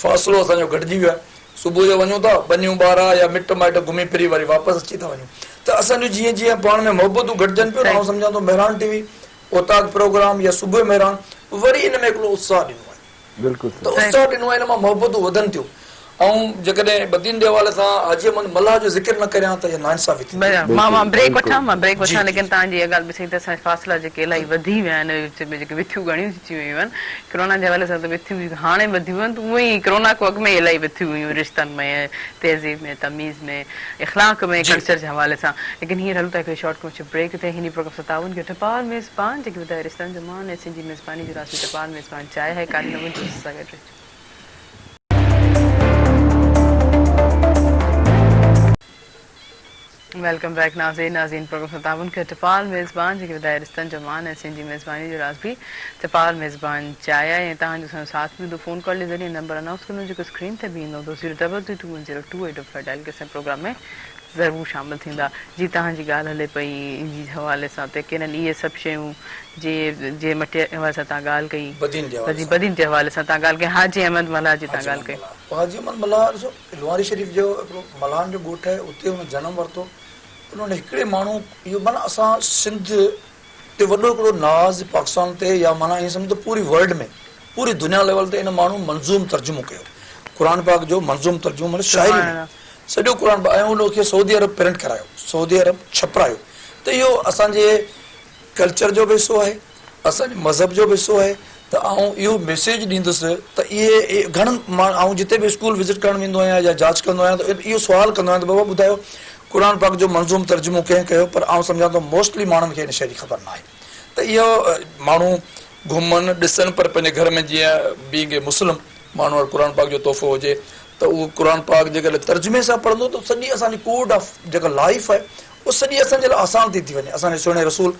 فاصلو اسان جو گهٽجي ويو آهي صبح جو وڃون ٿا ٻنيون ٻارا يا مٽ مائٽ گهمي ڦري وري واپس اچي ٿا وڃون ته اسان جو جيئن جيئن پاڻ ۾ محبتون گهٽجن پيون آئون سمجهان ٿو مهراڻ ٽي وي اوطاق پروگرام يا صبح مهراڻ وري ان ۾ هڪڙو اتساهه ڏنو آهي. بلڪل ته اتساهه ڏنو آهي ان مان محبتون وڌن ٿيون. آئون جيڪڏهن بدين جي حوالي سان حاجي احمد ملاح جو ذڪر نه ڪريان ته اها ناانصافي ٿيندي. مان بريڪ وٺان مان بريڪ وٺان ليڪن توهان جي اها ڳالهه به صحيح ته اسان جا فاصلا جيڪي الاهي وڌي ويا آهن وچ ۾ جيڪي وٿيون گهڻيون ٿي ويون آهن ڪرونا جي حوالي سان ته وٿيون هاڻي وڌيون آهن ته اونئن ئي ڪرونا کان اڳ ۾ ئي الاهي وٿيون هيون رشتن ۾ تهذيب ۾ تميز ۾ اخلاق ۾ ڪلچر جي حوالي سان ليڪن هينئر هلون ٿا هڪڙي شارٽ ڪمرشل بريڪ تي هن پروگرام سان تعاون ڪيو ٽپال ميزبان جيڪي ٻڌايو رشتن جو مان ۽ سنڌ جي ميزباني جو راز به ٽپال ميزبان چاهي هاء ڪاري نون دوست سان گڏ رهجو. Welcome back ناظرين ناظرين پروگرام سان تعاون ڪيو ٽپال ميزبان جيڪي وڌائي رشتن جو مان ۽ سنڌ جي ميزباني جو راز به ٽپال ميزبان چاهي آهي ۽ توهان جو اسان جو ساٿ به هوندو فون ڪال جي ذريعي نمبر انائونس ڪندو جيڪو اسڪرين تي به ايندو هوندو zero double three two one zero two eight five dial ڪري اسان پروگرام ۾ ضرور شامل ٿيندا. جي توهان جي ڳالهه هلي پئي ان جي حوالي سان ته يقينن اهي سڀ شيون جي جي مٽي حوالي سان توهان ڳالهه ڪئي بدين جي حوالي سان. بدين جي حوالي سان توهان ڳالهه ڪئي حاجي احمد ملاح جي توهان حاجي ڳالهه احمد ڪئي. ملاح حاجي احمد ملاح ڏسو لواري شريف جو هڪڙو ملاحن جو ڳوٺ آهي اتي هن جنم ورتو ان هڪڙي ماڻهو اهو معنيٰ اسان سنڌ تي وڏو هڪڙو ناز پاڪستان تي يا معنيٰ ائين سمجهو ته پوري ورلڊ ۾ پوري دنيا ليول تي ان ماڻهو منظوم ترجمو ڪيو قرآن پاڪ جو منظوم ترجمو معنيٰ شاعري ۾ سڄو قرآن پاڪ ۽ ان کي سعودي عرب پرنٽ ڪرايو سعودي عرب ڇپرايو ته اهو اسان جي ڪلچر جو به حصو آهي اسان جي مذهب جو به حصو آهي ته آئون اهو ميسيج ڏيندس ته اهي گهڻن مان آئون جتي به اسڪول وزٽ ڪرڻ ويندو آهيان يا جاچ ڪندو آهيان ته اهو سوال ڪندو آهيان ته بابا ٻڌايو قرآن پاڪ جو منظوم ترجمو ڪنهن ڪيو پر آئون سمجهان ٿو موسٽلي ماڻهن کي ان شيء جي خبر ناهي ته اهو ماڻهو گهمن ڏسن پر پنهنجي گهر ۾ جيئن بينگ اي مسلم ماڻهو وٽ قرآن پاڪ جو تحفو هجي ته اهو قرآن پاڪ جيڪڏهن ترجمي سان پڙهندو ته سڄي اسان جي ڪوڊ آف جيڪا لائف آهي اهو سڄي اسان جي لاء آسان ٿي ٿي وڃي اسان جي سهڻي رسول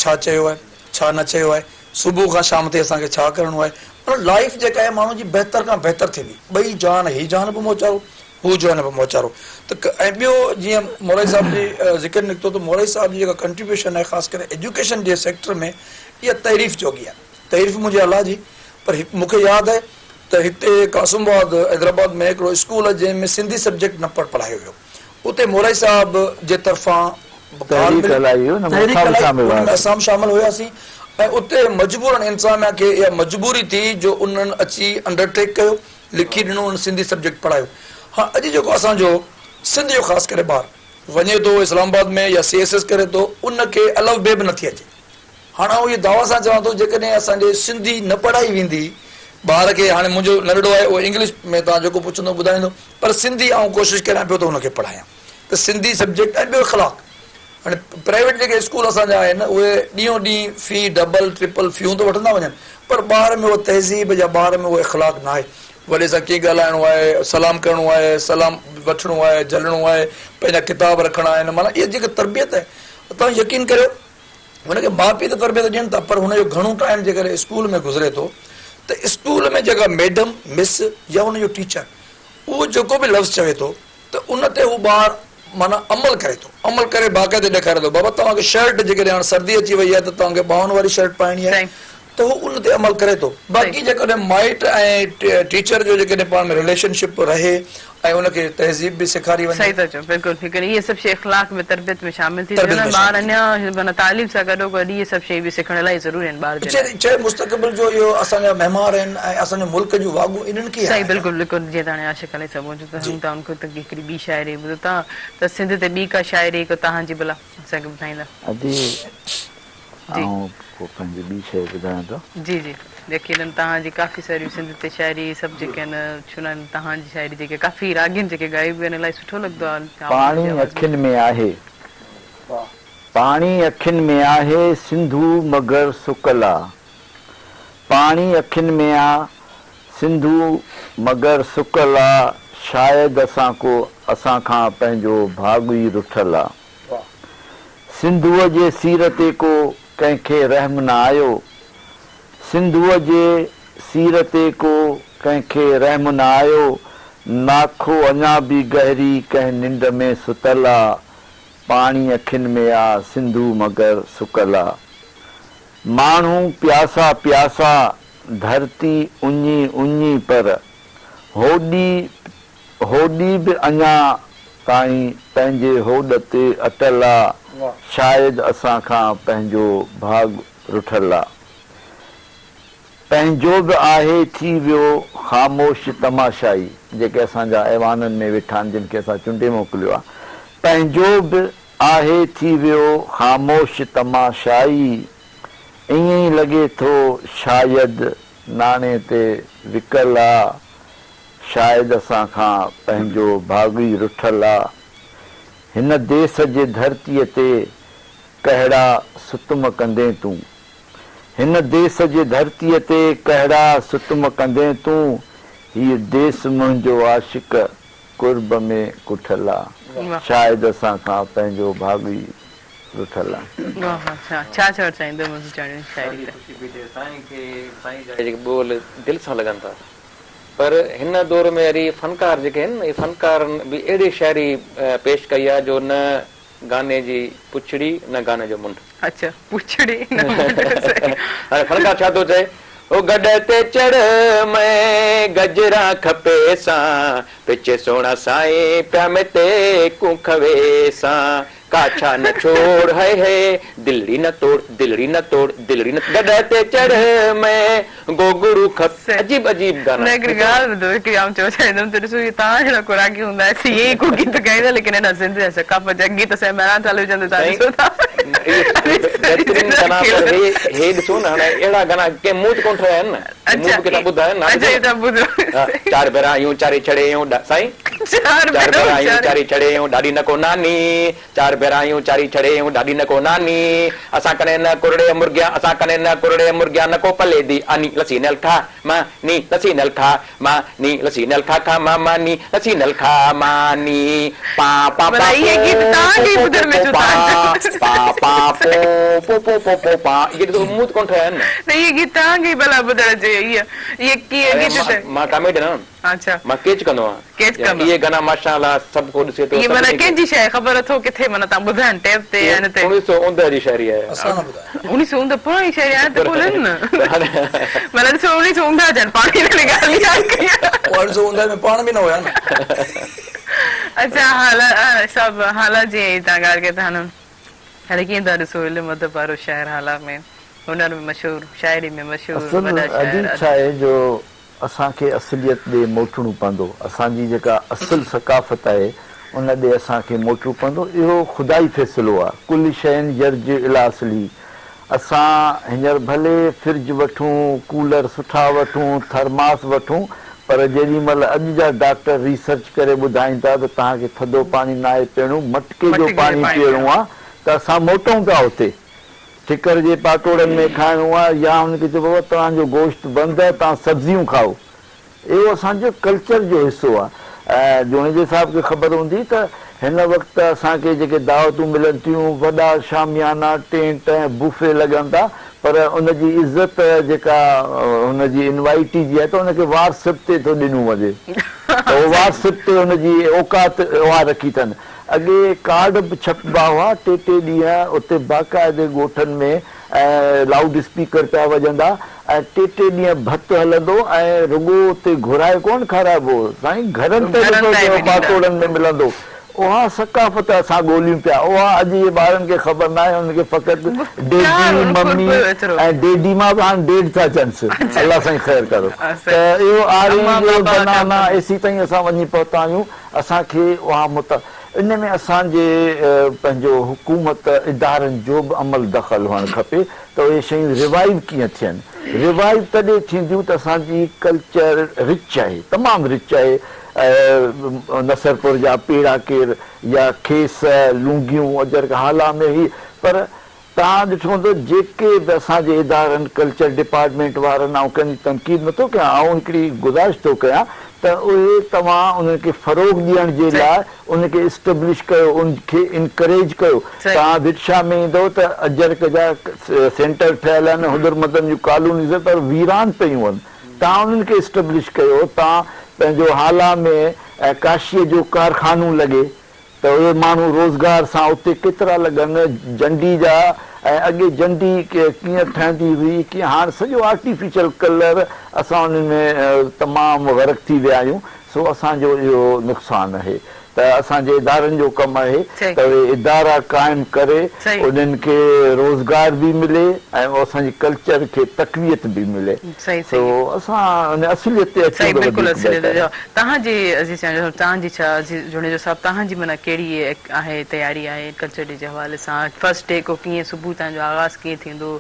ڇا چيو آهي ڇا نه چيو آهي صبح کان شام تائين اسان کي ڇا ڪرڻو آهي مطلب لائف جيڪا آهي ماڻهو جي بهتر کان بهتر ٿيندي ٻئي جهان هي جهان به موچارو هو جهان به موچارو ته ۽ ٻيو جيئن مولائي صاحب جي ذڪر نڪتو ته مولائي صاحب جي جيڪا ڪنٽريبيوشن آهي خاص ڪري ايجوڪيشن جي سيڪٽر ۾ اها تعريف جوڳي آهي تعريف منهنجي الله جي پر هڪ مون کي ياد آهي ته هتي قاسم آباد حيدرآباد ۾ هڪڙو اسڪول آهي جنهن ۾ سنڌي سبجيڪٽ نه پڙهايو ويو اتي مولائي صاحب جي طرفان تحريڪ هلائي هئي ان ۾ اسان به شامل ان ۾ هئاسين. اسان به شامل هياسين ۽ اتي مجبورن انتظاميا کي اها مجبوري ٿي جو انهن اچي انڊر ٽيڪ ڪيو لکي ڏنو انهن سنڌي سبجيڪٽ پڙهايو هاڻ اڄ جيڪو اسان جو سنڌ جو خاص ڪري ٻار وڃي ٿو اسلام آباد ۾ يا سي ايس ايس ڪري ٿو ان کي الف بي به نٿي اچي هاڻ آئون اهي دعويٰ سان چوان ٿو جيڪڏهن اسان جي سنڌي نه پڙهائي ويندي ٻار کي هاڻي منهنجو ننڍڙو آهي اهو انگلش ۾ توهان جيڪو پڇندو ٻڌائيندو پر سنڌي آئون ڪوشش ڪريان پيو ته ان کي پڙهايان ته سنڌي سبجيڪٽ ۽ ٻيو اخلاق هاڻي پرائيويٽ جيڪي اسڪول اسان جا آهن اهي ڏينهون ڏينهن في ڊبل ٽرپل فيون ته وٺندا وڃن پر ٻار ۾ اهو تهذيب يا ٻار ۾ اهو اخلاق نه آهي وڏي سان ڪيئن ڳالهائڻو آهي سلام ڪرڻو آهي سلام وٺڻو آهي جهلڻو آهي پنهنجا ڪتاب رکڻا آهن معنيٰ اها جيڪا تربيت آهي توهان يقين ڪريو هن کي ماء پيء ته تربيت ڏين ٿا پر هن جو گهڻو ٽائيم جيڪڏهن اسڪول ۾ گذري ٿو ته اسڪول ۾ جيڪا ميڊم، مس يا هن جو ٽيچر اهو جيڪو به لفظ چوي ٿو ته ان تي هو ٻار معنيٰ عمل ڪري ٿو عمل ڪري باقاعدي ڏيکاري ٿو بابا توهان کي شرٽ جيڪڏهن هاڻ سردي اچي وئي آهي ته توهان کي ٻانهن واري شرٽ پائڻي آهي ته هو ان تي عمل ڪري ٿو باقي جيڪڏهن مائٽ ۽ ٽيچر جو جيڪڏهن پاڻ ۾ رليشن شپ رهي ۽ ان کي تهذيب به سيکاري وڃي. صحيح ٿا چئو بلڪل هڪ اهي سڀ شيء اخلاق ۾ تربيت ۾ شامل ٿي ٿي وڃن ٻار اڃا معنيٰ تعليم سان گڏو گڏ اهي سڀ شيء به سکڻ الاهي ضروري آهن ٻار جي لاء. چئي مستقبل جو اهو اسان جا معمار آهن ۽ اسان جو ملڪ جون واڳون انهن کي ئي صحيح آهن. بلڪل بلڪل جيئن ته هاڻي عاشق علي صاحب موجود آهن ته ان کي ته هڪڙي ٻي شاعري ٻڌو ٿا ته سنڌ تي ٻي ڪا شاعري ڪو تهان جي ڀلا اسان کي ٻڌائيندا. ادي آئون پوء پنهنجي ٻي شيء ٻڌايان ٿو. جي جي يقينن توهان جي ڪافي ساريون سنڌ تي شاعري سڀ جيڪي آهن ڇو نه توهان جي شاعري جيڪي ڪافي راڳين جيڪي ڳائي به آهن الائي سٺو لڳندو آهي پاڻي اکين ۾ آهي پاڻي اکين ۾ آهي سنڌو مگر سڪل آ پاڻي اکين ۾ آ سنڌو مگر سڪل آ شايد اسان ڪو اسان کان پنهنجو ڀاڳ ئي رٺل آ. سنڌوء جي سير تي ڪو ڪنهن کي رحم نه آيو سنڌوء جي سير تي ڪو ڪنهن کي رحم نه آيو ناکو اڃا به گهري ڪنهن ننڊ ۾ ستل آ پاڻي اکين ۾ آ سنڌو مگر سڪل آ ماڻهو پياسا پياسا ڌرتي اڃي اڃي پر هوڏي هوڏي به اڃا تائين پنهنجي هوڏ تي اٽل آ، شايد اسان کان پنهنجو ڀاڳ رٺل آ. پنهنجو به آهي ٿي ويو خاموش تماشائي، جيڪي اسان جا ايوانن ۾ ويٺا آهن جن کي اسان چونڊي موڪليو آ، پنهنجو به آهي ٿي ويو خاموش تماشائي، ائين ئي لڳي ٿو شايد ناڻي تي وڪل آ. شايد اسان کان پنهنجو ڀاڳ ئي رٺل آ. هن ديس جي ڌرتيء تي ڪهڙا ستم ڪندين تون. هن ديس جي ڌرتيء تي ڪهڙا ستم ڪندين تون. هيء ديس منهنجو عاشق قرب ۾ ڪٺل آ. شايد اسان کان پنهنجو ڀاڳ ئي رٺل آ. واھ واھ ڇا ڇا چوڻ چاهيندو منظور چانڊيو شاعري تي. ڏاڍي خوشي پئي ٿئي سائين کي سائين جا جيڪي ٻول دل سان لڳن ٿا. پر هن دور ۾ وري فنڪار جيڪي آهن اهي فنڪارن به اهڙي شاعري پيش ڪئي آهي جو نه گاني جي پڇڙي نه گاني جو منڍ. اڇا پڇڙي نه منڍ صحيح. هاڻي فنڪار ڇا ٿو چئي او گڏ تي چڙهه مئين گجرا کپي سان پچي سهڻا سائين پيا مين تي ڪون کوي سان. ڪاڇا نه ڇوڙ هئي هئي دلڙي نه توڙ دلڙي نه توڙ دلڙي نه گڏهه تي چڙهه مين گوگڙو کپ عجيب عجيب گانا. نه هڪڙي ڳالهه ٻڌو هڪڙي آئون چوڻ چاهيندم ته ڏسو اهي توهان جهڙا خوراڪي هوندا آهن اهي ئي ڪو گيت ڳائيندا ليڪن هن سنڌ جا ثقافت جا گيت اسان جا مهراڻ ٽيليويزن تي توهان ڏسو ٿا. بهترين گانا پر هي هي ڏسو نه هاڻي اهڙا گانا ڪنهن مون ته ڪونه ٺاهيا آهن نه مون به ڪٿان ٻڌا آهن نه اڇا اهي توهان ٻڌو چار ڀيرا آيون چاري ڇڙي آيون سائين چار ڀيرا آيون چاري ڇڙي آيون ڏاڏي نه ڪو ناني چار ڀيرا آيون چاري ڇڙي آيون ڏاڏي نه ڪو ناني اسان ڪنين نه ڪرڙي مرگيا اسان ڪنين نه ڪرڙي مرگيا نه ڪو پلي the آني لسي نل کا ما ني لسي نل کا ما ني لسي نل کا کا ما ما ني لسي نل کا ما ني پا پا پا اهي گيت توهان کي ئي ٻڌڻ ۾ اچو پا پا پا پو پو پو پو پو پا اهي ڏسو مون ته ڪونه ٺاهيا آهن نه. نه اهي گيت توهان کي ئي ڀلا ٻڌڻ اچي اهي اهي گيت ته. مان ڪاميڊين آهيان. اڇا. مان ڪيچ ڪندو آهيان. ڪيچ ڪندو. اهي گانا ماشاء الله سڀ ڪو ڏسي ٿو. اهي معنيٰ ڪنهن جي شيء خبر اٿو ڪٿي معنيٰ تان ٻڌا آهن ٽيپ تي يا ان تي. اڻويهه سو اوندهه جي شاعري آهي. اسان نه ٻڌا آهن. اڻويهه سو اوندهه پراڻي شاعري آهي ته ڪونهن نه. معنيٰ ڏسو اڻويهه سو اوندهه جن پاڻ ئي هن ڳالهه ياد ڪئي آهي. اڻويهه سو اوندهه ۾ پاڻ به نه هيا نه. اڇا هالا صاحب هالا جي تان ڳالهه ڪئي ته هاڻي هاڻي ڪيئن ٿا ڏسو علم ادب وارو شهر هالا ۾ هنر ۾ مشهور شاعري ۾ مشهور اصل وڏا شاعر ادي ڇا آهي جو اسان کي اصليت ڏي موٽڻو پوندو. اسان جي جيڪا اصل ثقافت آهي ان ڏي اسان کي موٽڻو پوندو. اهو خدائي فيصلو آهي. ڪل شيء يرجع الي اصله. اسان هينئر ڀلي فرج وٺون، ڪولر سٺا وٺون، ٿرماس وٺون پر جيڏي مهل اڄ جا ڊاڪٽر ريسرچ ڪري ٻڌائين ٿا ته توهان کي ٿڌو پاڻي ناهي پيئڻو، مٽڪي جو پاڻي پيئڻو آهي ته اسان موٽون پيا اتي. ٺڪر جي پاٽوڙن ۾ کائڻو آ يا هن کي چئبو آ توهان جو گوشت بند آ توهان سبزيون کائو اهو اسان جو ڪلچر جو حصو آ ۽ جوڻيجي صاحب کي خبر هوندي ته هن وقت اسان کي جيڪي دعوتون ملن ٿيون وڏا شاميانا ٽينٽ ۽ بوفي لڳن ٿا پر ان جي عزت جيڪا هن جي انوائٽي جي آهي ته ان کي واٽس ايپ تي ٿو ڏنو وڃي ته اهو واٽس ايپ تي ان جي اوقات اها رکي اٿن اڳي ڪارڊ به ڇپبا هئا، ٽي ٽي ڏينهن اتي باقاعدي ڳوٺن ۾ ۽ لائوڊ اسپيڪر پيا وڄندا ۽ ٽي ٽي ڏينهن ڀت هلندو ۽ رڳو اتي گهرائي ڪونه کارائبو هو، سائين گهرن تائين به پيو پاٽوڙن ۾ ملندو. اها ثقافت اسان ڳوليون پيا، اها اڄ جي ٻارن کي خبر ناهي، انهن کي فقط ڊيڊي، ممي ۽ ڊيڊي مان به هاڻ ڊيڊ ٿا چونس، الله سائين خير ڪرو ته اهو آرينج، بنانا ايسيتائين اسان وڃي پهتا آهيون. اسان کي اها مت ان ۾ اسان جي پنهنجو حڪومت ادارن جو به عمل دخل هئڻ کپي ته اهي شيون ريوائيو ڪيئن ٿين ريوائيو تڏهن ٿينديون ته اسان جي ڪلچر رچ آهي تمام رچ آهي نصرپور جا پيڙا ڪير يا کيس لونگيون اجرڪ هالا ۾ هي پر توهان ڏٺو هوندو جيڪي به اسان جي ادارن ڪلچر ڊپارٽمينٽ وارن آئون ڪنهن جي تنقيد نٿو ڪيان آئون هڪڙي گذارش ٿو ڪيان ته اهي توهان انهن کي فروغ ڏيڻ جي لاء ان کي اسٽبلش ڪيو ان کي انڪريج ڪيو توهان ڀٽ شاهه ۾ ايندو ته اجرڪ جا سينٽر ٺهيل آهن هنرمندن جون ڪالونيز پر ويران پيون آهن توهان انهن کي اسٽبلش ڪيو توهان پنهنجو هالا ۾ ڪاشيء جو ڪارخانو لڳي ته اهي ماڻهو روزگار سان اتي ڪيترا لڳن، جنڊي جا ۽ اڳي جنڊي ڪيئن ٺهندي هئي ڪيئن هاڻ سڄو آرٽيفيشل ڪلر اسان انهن ۾ تمام غرق ٿي ويا آهيون سو اسان جو اهو نقصان اهي ته اسان جي ادارن جو ڪم اهي ته اهي ادارا قائم ڪري انهن کي روزگار به ملي ۽ اسان جي ڪلچر کي تقويت به ملي سو اسان ان اصليت تي اچون ته وڌيڪ بهتر. توهان جي عزيز چانڊيو صاحب توهان جي ڇا عزيز جوڻيجو صاحب توهان جي معنيٰ ڪهڙي آهي تياري آهي ڪلچر ڊي جي حوالي سان فرسٽ ڊي ڪو ڪيئن صبح توهان جو آغاز ڪيئن ٿيندو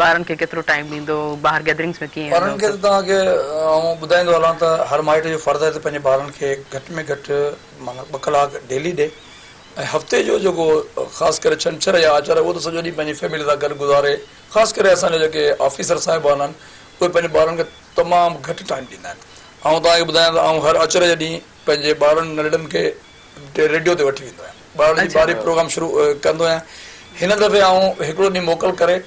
ٻارن کي ڪيترو ٽائيم ڏيندو ٻاهر گيدرنگس ۾ ڪيئن ٻارن کي ته توهان کي آئون ٻڌائيندو هلان ته هر مائٽ جو فرض آهي ته پنهنجي ٻارن کي گهٽ ۾ گهٽ معنيٰ ٻه ڪلاڪ ڊيلي ڏي ۽ هفتي جو جيڪو خاص ڪري ڇنڇر يا آچر اهو ته سڄو ڏينهن پنهنجي فيملي سان گڏ گذاري خاص ڪري اسان جا جيڪي آفيسر صاحبان آهن اهي پنهنجي ٻارن کي تمام گهٽ ٽائيم ڏيندا آهن. آئون توهان کي ٻڌايان ته آئون هر آچر جي ڏينهن پنهنجي ٻارن ننڍڙن کي ريڊيو تي وٺي ويندو آهيان. ٻارن جي ٻاري پروگرام شروع ڪندو آهيان. هن دفعي آئون هڪڙو ڏينهن موڪل ڪري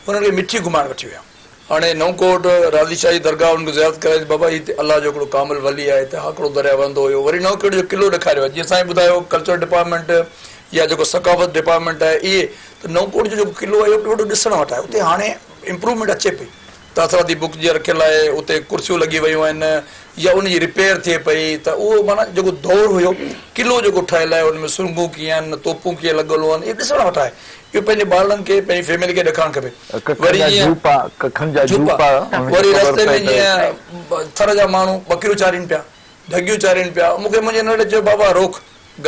انهن کي مٺي گهمائڻ وٺي ويو آهيان. هاڻي نئون ڪوٽ راضي شاهه جي درگاهه انهن کي زيارت ڪرائي ته بابا هي الله جو هڪڙو ڪامل ولي آهي هتي هاڪڙو درياء وهندو هيو. وري نئون ڪوٽ جو قلعو ڏيکاريو آهي. جيئن سائين ٻڌايو ڪلچر ڊپارٽمينٽ يا جيڪو ثقافت ڊپارٽمينٽ آهي اهي ته نئون ڪوٽ جو جيڪو قلعو آهي اهو ڏاڍو ڏسڻ وٽ آهي. اتي هاڻي امپروومينٽ اچي پئي. تاثراتي بڪ جيئن رکيل آهي اتي ڪرسيون لڳي ويون آهن يا ان جي رپيئر ٿئي پئي ته اهو معنيٰ جيڪو دور هيو قلعو جيڪو ٺهيل آهي ان ۾ سرنگون ڪيئن آهن توپون ڪيئن لڳل هئن اهو ڏسڻ وٽان آهي اهو پنهنجي ٻارڙن کي پنهنجي فيملي کي ڏيکارڻ کپي ڪکن وري جا جيئن جهوپا ڪکن جا جهوپا جهوپا انهن کي وري خبر رستي پئي ۾ ته جيئن ٿر جا ماڻهو ٻڪريون چارين پيا ڍڳيون چارين پيا مون کي منهنجي ننڍڙي چيو بابا روڪ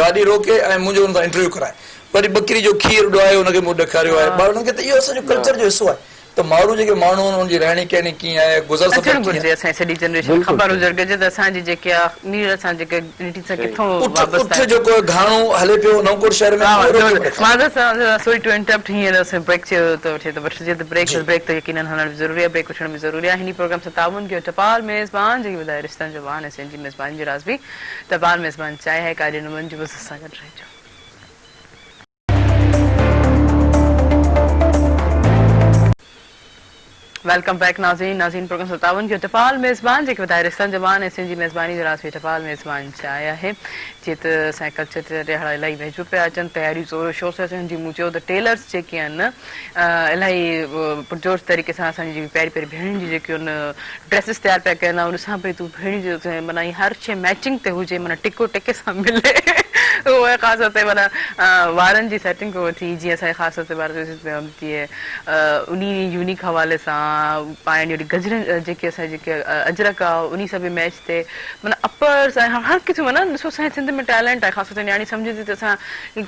گاڏي روڪي ۽ منهنجو ان سان انٽرويو ڪرائي وري ٻڪري جو کير ڏهائي ان کي مون ڏيکاريو آهي ٻارڙن کي ته اهو اسان جو ڪلچر جو حصو آهي ته ماڻهو جيڪي ماڻهو آهن انهن جي رهڻي ڪهڻي ڪيئن آهي گذر سفر اچڻ ڪيئن گهرجي اسان جي سڄي جنريشن کي بلڪل خبر صحيح. هجڻ گهرجي ته اسان جي جيڪي آ مير اسان جيڪي ريتي سان ڪٿون اٺ وابسته اٺ آهن. جيڪو گهاڻو هلي پيو نئون ڪوٽ شهر ۾ واھ اهو روڪي واھ پيو ڏيکاري. معذرت سان سوري ٽو انٽرپٽ هينئر اسين بريڪ چيو ته وٺي ته وٺجي ته بريڪ جي. بريڪ ته يقينن هلڻ به ضروري آهي بريڪ وٺڻ به ضروري آهي هن پروگرام سان تعاون ڪيو ٽپال ميزبان جيڪي ٻڌائي رشتن جو وان ۽ سين جي ميزباني جو راز به ٽپال ميزبان چاهي آهي ڪاڏي نه وڃجو بس اسان گڏ رهجو. Welcome back ناظرين ناظرين پروگرام سان تعاون ڪيو ٽپال ميزبان جيڪي وڌائي رشتن جوان ۽ سنڌ جي ميزباني جو راز به ٽپال ميزبان چاهي آهي جيئن ته اسان جي ڪلچر تي ڏهاڙا الاهي ويجهو پيا اچن تياريون زور و شور سان اچن جيئن مون چيو ته ٽيلرز جيڪي آهن الاهي پرجوش طريقي سان اسان جي جيڪي پياري پياري ڀيڻين جون جيڪي آهن ڊريسز تيار پيا ڪن آئون ڏسان پئي تون ڀيڻين جو معنيٰ هر شيء ميچنگ تي هجي معنيٰ ٽڪو ٽڪي سان ملي اهو خاص طور تي معنيٰ وارن جي سيٽنگ کان وٺي جيئن اسان جي خاص طور تي ٻار جيئن انهي يونيڪ حوالي سان پائڻ جي گجرن جيڪي اسان جي جيڪي اجرڪ آ انهي سان به ميچ تي معنيٰ اپرس ۽ هر قسم معنيٰ ڏسو اسان جي سنڌ ۾ ٽيلنٽ آهي خاص طور تي نياڻي سمجهي ٿي ته اسان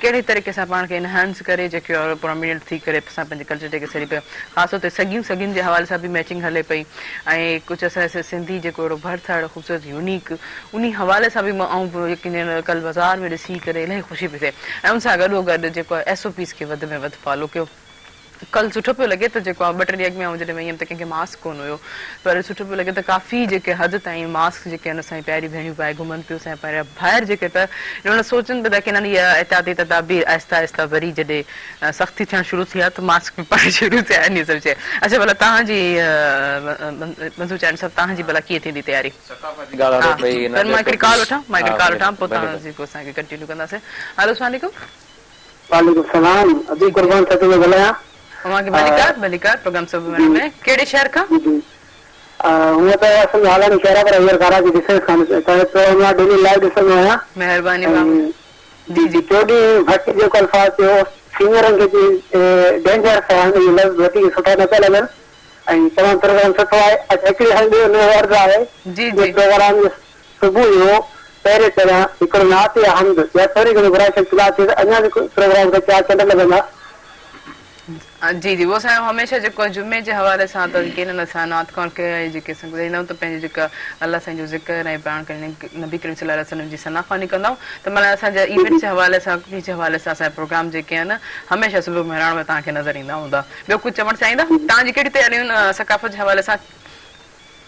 ڪهڙي طريقي سان پاڻ کي انهانس ڪري جيڪي پراميننٽ ٿي ڪري اسان پنهنجي ڪلچر جيڪي سري پيا خاص طور تي سڳيون سڳين جي حوالي سان به ميچنگ هلي پئي ۽ ڪجهه اسان جي سنڌي جيڪو اهڙو ڀرت آهي اهڙو خوبصورت يونيڪ انهي حوالي سان به آئون يقينن ڪل بازار ۾ ڏسي ڪري الاهي خوشي پئي ٿئي ۽ ان سان گڏو گڏ جيڪو آهي ايس او پيز کي وڌ ۾ وڌ فالو ڪيو ڪل سٺو پيو لڳي ته جيڪو آهي ٻه ٽي ڏينهن اڳ ۾ آئون جڏهن وئي هيم ته ڪنهن کي ماسڪ ڪونه هيو پر سٺو پيو لڳي ته ڪافي جيڪي حد تائين ماسڪ جيڪي آهن اسان جي پياريون ڀيڻيون پائي گهمن پيون اسان جا پيارا ڀائر جيڪي ته ان سوچن پيا ته يقينن اها احتياطي تدابير آهسته آهسته وري جڏهن سختي ٿيڻ شروع ٿي آهي ته ماسڪ به پائڻ شروع ٿيا آهن اهي سڀ شيء اڇا ڀلا توهان جي منظور چانڊيو صاحب توهان جي ڀلا ڪيئن ٿيندي تياري ثقافت جي ڳالهه هلي پئي ها مان هڪڙي ڪال وٺان مان هڪڙي ڪال وٺان پوء توهان جي پوء اسان کي ڪنٽينيو ڪنداسين هلو السلام عليڪم. وعليڪم السلام ادي قربان ڇا ٿو ڳالهايان. اوهان کي ڀليڪار ڀليڪار پروگرام صبح مهراڻ ۾ ڪهڙي شهر کان. جي جي هونء ته اصل ۾ هالاڻي شهر آهي پر هينئر ڪراچي ڊفينس کان توهان جو پروگرام مان ڊيلي لائيو ڏسندو آهيان مهرباني ڀاء جي جي چوڏهين ڀٽ جيڪو الفاظ چيو سينئرن کي جي ڊينجرس آهن اهي لفظ وڌيڪ سٺا نه پيا لڳن ۽ تمام پروگرام سٺو آهي اڇا هڪڙي هاڻي ٻيو نيو عرض آهي جي جي جي پروگرام جو صبح جو پهرين پهريان هڪڙو نعت يا حمد يا ٿوري گهڻي قرآن شريف تلاوت ٿئي ته اڃا به پروگرام کي چار چنڊ لڳندا. جي جي اهو اسان جو هميشه جيڪو آهي جمعي جي حوالي سان ته يقينن اسان نعت خوان کي ۽ جيڪي اسان ٻڌائيندا آهيون ته پنهنجي جيڪا الله سائين جو ذڪر ۽ پاڻ ڪري نبي ڪريم صلي الله عليه وسلم جي ثنا خواني ڪندا آهيون ته معنيٰ اسان جا ايونٽس جي حوالي سان ڪجهه جي حوالي سان اسان جا پروگرام جيڪي آهن هميشه صبح مهراڻ ۾ توهان کي نظر ايندا هوندا ٻيو ڪجهه چوڻ چاهيندا توهان جي ڪهڙيون تياريون آهن ثقافت جي حوالي سان.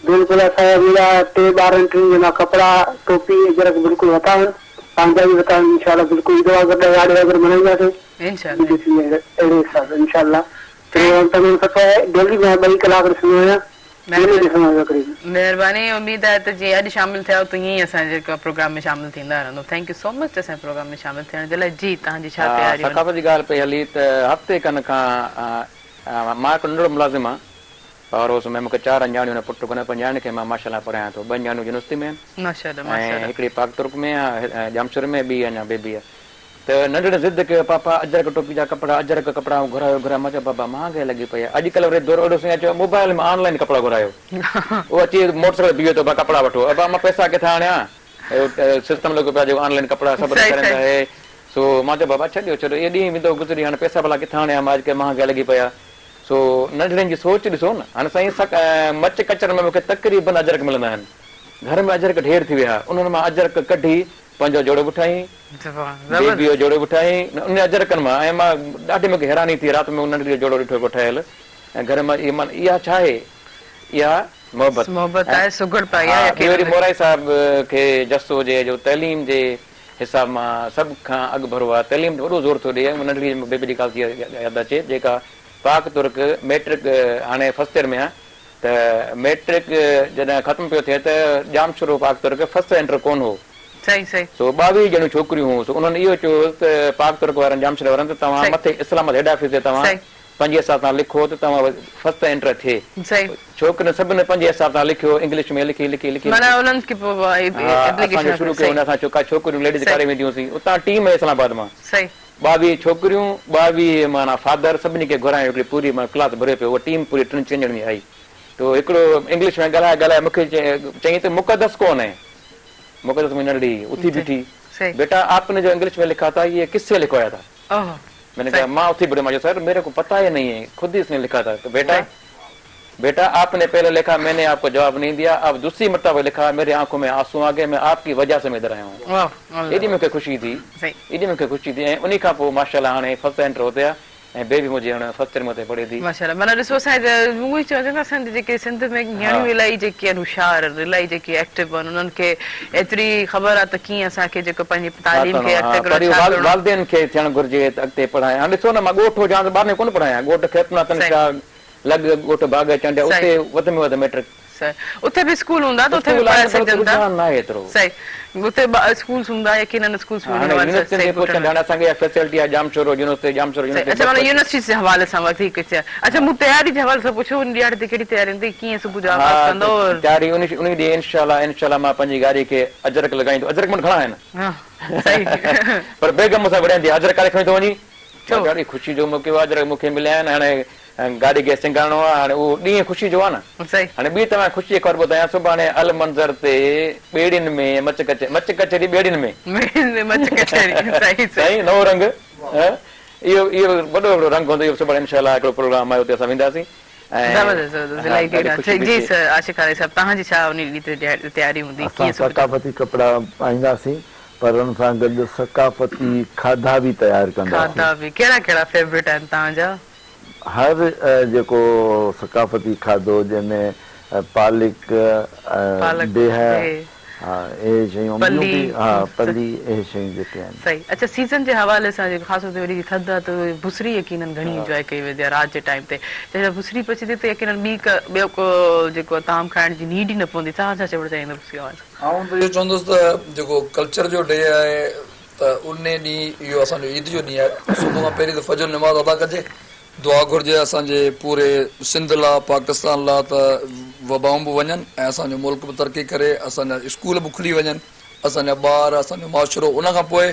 بلڪل اسان جا ٻيڙا ٽي ٻارن ٽن جي مان ڪپڙا ٽوپي اجرڪ بلڪل وتا آهن پنهنجا به وتا آهن انشاء الله بلڪل عيد وانگر ڏهاڙي وانگر ملهائينداسين انشاء الله عيد ٿي اهڙي حساب سان انشاء الله پروگرام تمام سٺو آهي ڊيلي مان ٻئي ڪلاڪ ڏسندو آهيان ڊيلي ڏسندو آهيان تقريبن. مهرباني اميد آهي ته جيئن اڄ شامل ٿيا آهيو تيئن ئي اسان جي پروگرام ۾ شامل ٿيندا رهندو thank you سو مچ اسان جي پروگرام ۾ شامل ٿيڻ جي لاء جي توهان جي ڇا تياريون آهن. ثقافت جي ڳالهه پئي هلي ته هفتي کن کان مان هڪ ننڍڙو ملازم آهيان پاور هائوس ۾ مون کي چار نياڻيون ۽ پٽ ڪونهي پر نياڻين کي مان ماشاء الله پڙهايان ٿو ٻه نياڻيون يونيورسٽي ۾ آهن ۽ هڪڙي پاڪ ترڪ ۾ آهي ڄامشوري ۾ ٻي اڃا بيبي آهي ته ننڍڙي ضد ڪيو پاپا اجرڪ ٽوپي جا ڪپڙا اجرڪ ڪپڙا گهرايو گهرايو مان چيو بابا مهانگائي لڳي پئي آهي اڄڪلهه وري دور اهڙو سائين اچيو موبائل ۾ آن لائين ڪپڙا گهرايو اهو اچي موٽر سائيڪل تي بيهي ٿو ابا ڪپڙا وٺو ابا مان پئسا ڪٿان آڻيان اهو سسٽم لڳو پيو آهي جيڪو آن لائين ڪپڙا سڀ ڏيکاريندا آهي سو مان چيو بابا ڇڏيو ڇڏيو اهي ڏينهن ويندو گذري هاڻي پئسا ڀلا ڪٿان آڻيان مان اڄڪلهه مهانگائي لڳي پئي آهي سو ننڍڙين جي سوچ ڏسو نه هاڻي سائين مچ ڪچر ۾ مون کي تقريبن اجرڪ ملندا آهن گهر ۾ اجرڪ ڍير ٿي ويا انهن مان اجرڪ ڪڍي پنهنجو جوڙو به ٺاهين، بيبيء جو جوڙو به ٺاهين، انهن اجرڪن مان ۽ مان ڏاڍي مون کي حيراني ٿي رات ۾ مون ننڍڙي جو جوڙو ڏٺو هڪڙو ٺهيل ۽ گهر مان اهي مان اها ڇا آهي؟ اها محبت محبت آهي سگهڙ پائي ها آهي ٻيو وري يقينن. مورائي صاحب کي جس هجي جو تعليم جي حساب مان سڀ کان اڳڀرو آهي تعليم تي وڏو زور ٿو ڏئي ۽ ننڍڙي بيبي جي ڳالهه ٿي ياد اچي جيڪا پاڪ ترڪ ميٽرڪ هاڻي فرسٽ ايئر ۾ آهي ته ميٽرڪ جڏهن ختم پيو ٿئي ته ڄامشورو پاڪ ترڪ فرسٽ سينٽر ڪونه هو. صحيح صحيح. سو 22 ڄڻيون ڇوڪريون هيون سو انهن اهو چيو ته پاڪ ترڪ وارن ڄامشوري وارن ته توهان صحيح. مٿي اسلام آباد هيڊ آفيس تي توهان صحيح. پنهنجي حساب سان لکو ته توهان فرسٽ انٽر ٿئي. صحيح. ڇوڪرين سڀني پنهنجي حساب سان لکيو انگلش ۾ لکي لکي لکي معنيٰ انهن کي پوء ها اسان ايپليڪيشن جو شروع ڪيو ان اسان ڇوڪا ڇوڪريون ليڊيز ڪاري وينديون هيون سين اتان ٽيم اسلام آباد مان صحيح. 22 ڇوڪريون 22 معنيٰ فادر سڀني کي گهرايو هڪڙي پوري معنيٰ ڪلاس ڀريو پيو اها ٽيم پوري ٽن چئن ڄڻن جي آئي ته هڪڙو انگلش ۾ ڳالهائي ڳالهائي مون کي چيائين ته مقدس ڪون هي مقدس منهنجي ننڍڙي هئي اٿي بيٺي بيٽا آپ ني جو انگلش ۾ لکا ٿا يي ڪس سي لکوايا ٿا مين ني ڪها مان اٿي بيٺو مان چيو سر ميري ڪو پتا هي نهي هي خود هي اس ني لکا ٿا ته بيٽا بيٽا آپ ني پهلي لکا مين ني آپ ڪو جواب نهي ديا آپ دوسري مرتبه لکا ميري آنکون ۾ آنسو آ گئي مين آپ ڪي وجه سي مين ادھر آيا هون ايڏي مون کي خوشي ٿي ايڏي مون کي خوشي ٿي ۽ انهي کان پوء ماشاءالله هاڻي فرسٽ انٽر هتي آ ۽ بيبي منهنجي هاڻي فرسٽ ايئر ۾ اتي پڙهي ٿي. ماشاءالله معنيٰ ڏسو اسان جي مون ئي چوان ٿي نه اسان جي جيڪي سنڌ ۾ نياڻيون الائي جيڪي آهن هوشيار آهن الائي جيڪي ايڪٽو آهن انهن کي ايتري خبر آهي ته ڪيئن اسان کي جيڪو پنهنجي تعليم کي اڳتي ڪرڻو ڇا ڪرڻو والدين کي ٿيڻ گهرجي ته اڳتي پڙهايان هاڻي ڏسو نه مان ڳوٺ هجان ته ٻارن کي ڪونه پڙهايان ڳوٺ خيرپور ناٿن شاهه لڳ ڳوٺ باغ چانڊيا اتي وڌ ۾ وڌ ميٽرڪ صحيح اتي به اسڪول هوندا ته اتي به پڙهائي سگهجن ٿا صحيح اتي به اسڪولس هوندا يقينن اسڪولس به هاڻي يونيورسٽين تي پهچن هاڻي اسان کي اها فيسلٽي آهي ڄامشورو يونيورسٽي ڄامشورو يونيورسٽي اڇا معنيٰ يونيورسٽي جي حوالي سان وڌيڪ اڇا مون تياري جي حوالي سان پڇيو ان ڏيهاڙي تي ڪهڙي تياري هوندي ڪيئن صبح جو آغاز ڪندو تياري ان ڏينهن انشاء الله انشاء الله مان پنهنجي گاڏي کي اجرڪ لڳائيندو اجرڪ مون وٽ گهڻا آهن پر بيگم مون سان وڙهندي اجرڪ ڪاڏي کڻي ٿو وڃين ڏاڍي خوشي جو موقعو آهي اجرڪ مون کي مليا آهن هاڻي گاڏي کي سينگارڻو آهي هاڻي اهو ڏينهن خوشي جو آهي نه هاڻي ٻي توهان کي خوشي جي خبر ٻڌايان سڀاڻي المنظر تي ٻيڙين ۾ مچ ڪچهري مچ ڪچهري ٻيڙين ۾ ٻيڙين ۾ مچ ڪچهري صحيح سائين نئون رنگ اهو اهو وڏو هڪڙو رنگ هوندو اهو سڀاڻي انشاء الله هڪڙو پروگرام آهي اتي اسان وينداسين زبردست زبردست الائي ڪهڙا جي سر عاشق علي صاحب توهان جي ڇا انهي ڏينهن تي تياري هوندي اسان ثقافتي ڪپڙا پائينداسين پر ان سان گڏ ثقافتي کاڌا به تيار ڪنداسين. کاڌا به ڪهڙا ڪهڙا فيورٽ آهن توهان جا؟ هر جيڪو ثقافتي کاڌو جنهن ۾ پالڪ، بيهه، اهي شيون ٻيون به ها پلي اهي شيون جيڪي آهن. صحيح اڇا سيزن جي حوالي سان جيڪو خاص طور تي وري ٿڌ آهي ته بسري يقينن گهڻي انجواء ڪئي ويندي آهي رات جي ٽائيم تي جڏهن بسري پچي ٿي ته يقينن ٻي ڪا ٻيو ڪو جيڪو طعام کائڻ جي نيڊ ئي نه پوندي توهان ڇا چوڻ چاهيندا بسري حوالي سان؟ آئون ته اهو چوندس ته جيڪو ڪلچر جو ڊي آهي ته ان ڏينهن اهو اسان جو عيد جو ڏينهن آهي صبح کان پهرين ته فجر نماز ادا ڪجي دعا گهرجي اسان جي پوري سنڌ لا پاڪستان لا ته وبائون به وڃن ۽ اسان جو ملڪ به ترقي ڪري اسان جا اسڪول به کلي وڃن اسان جا ٻار اسان جو معاشرو ان کان پوء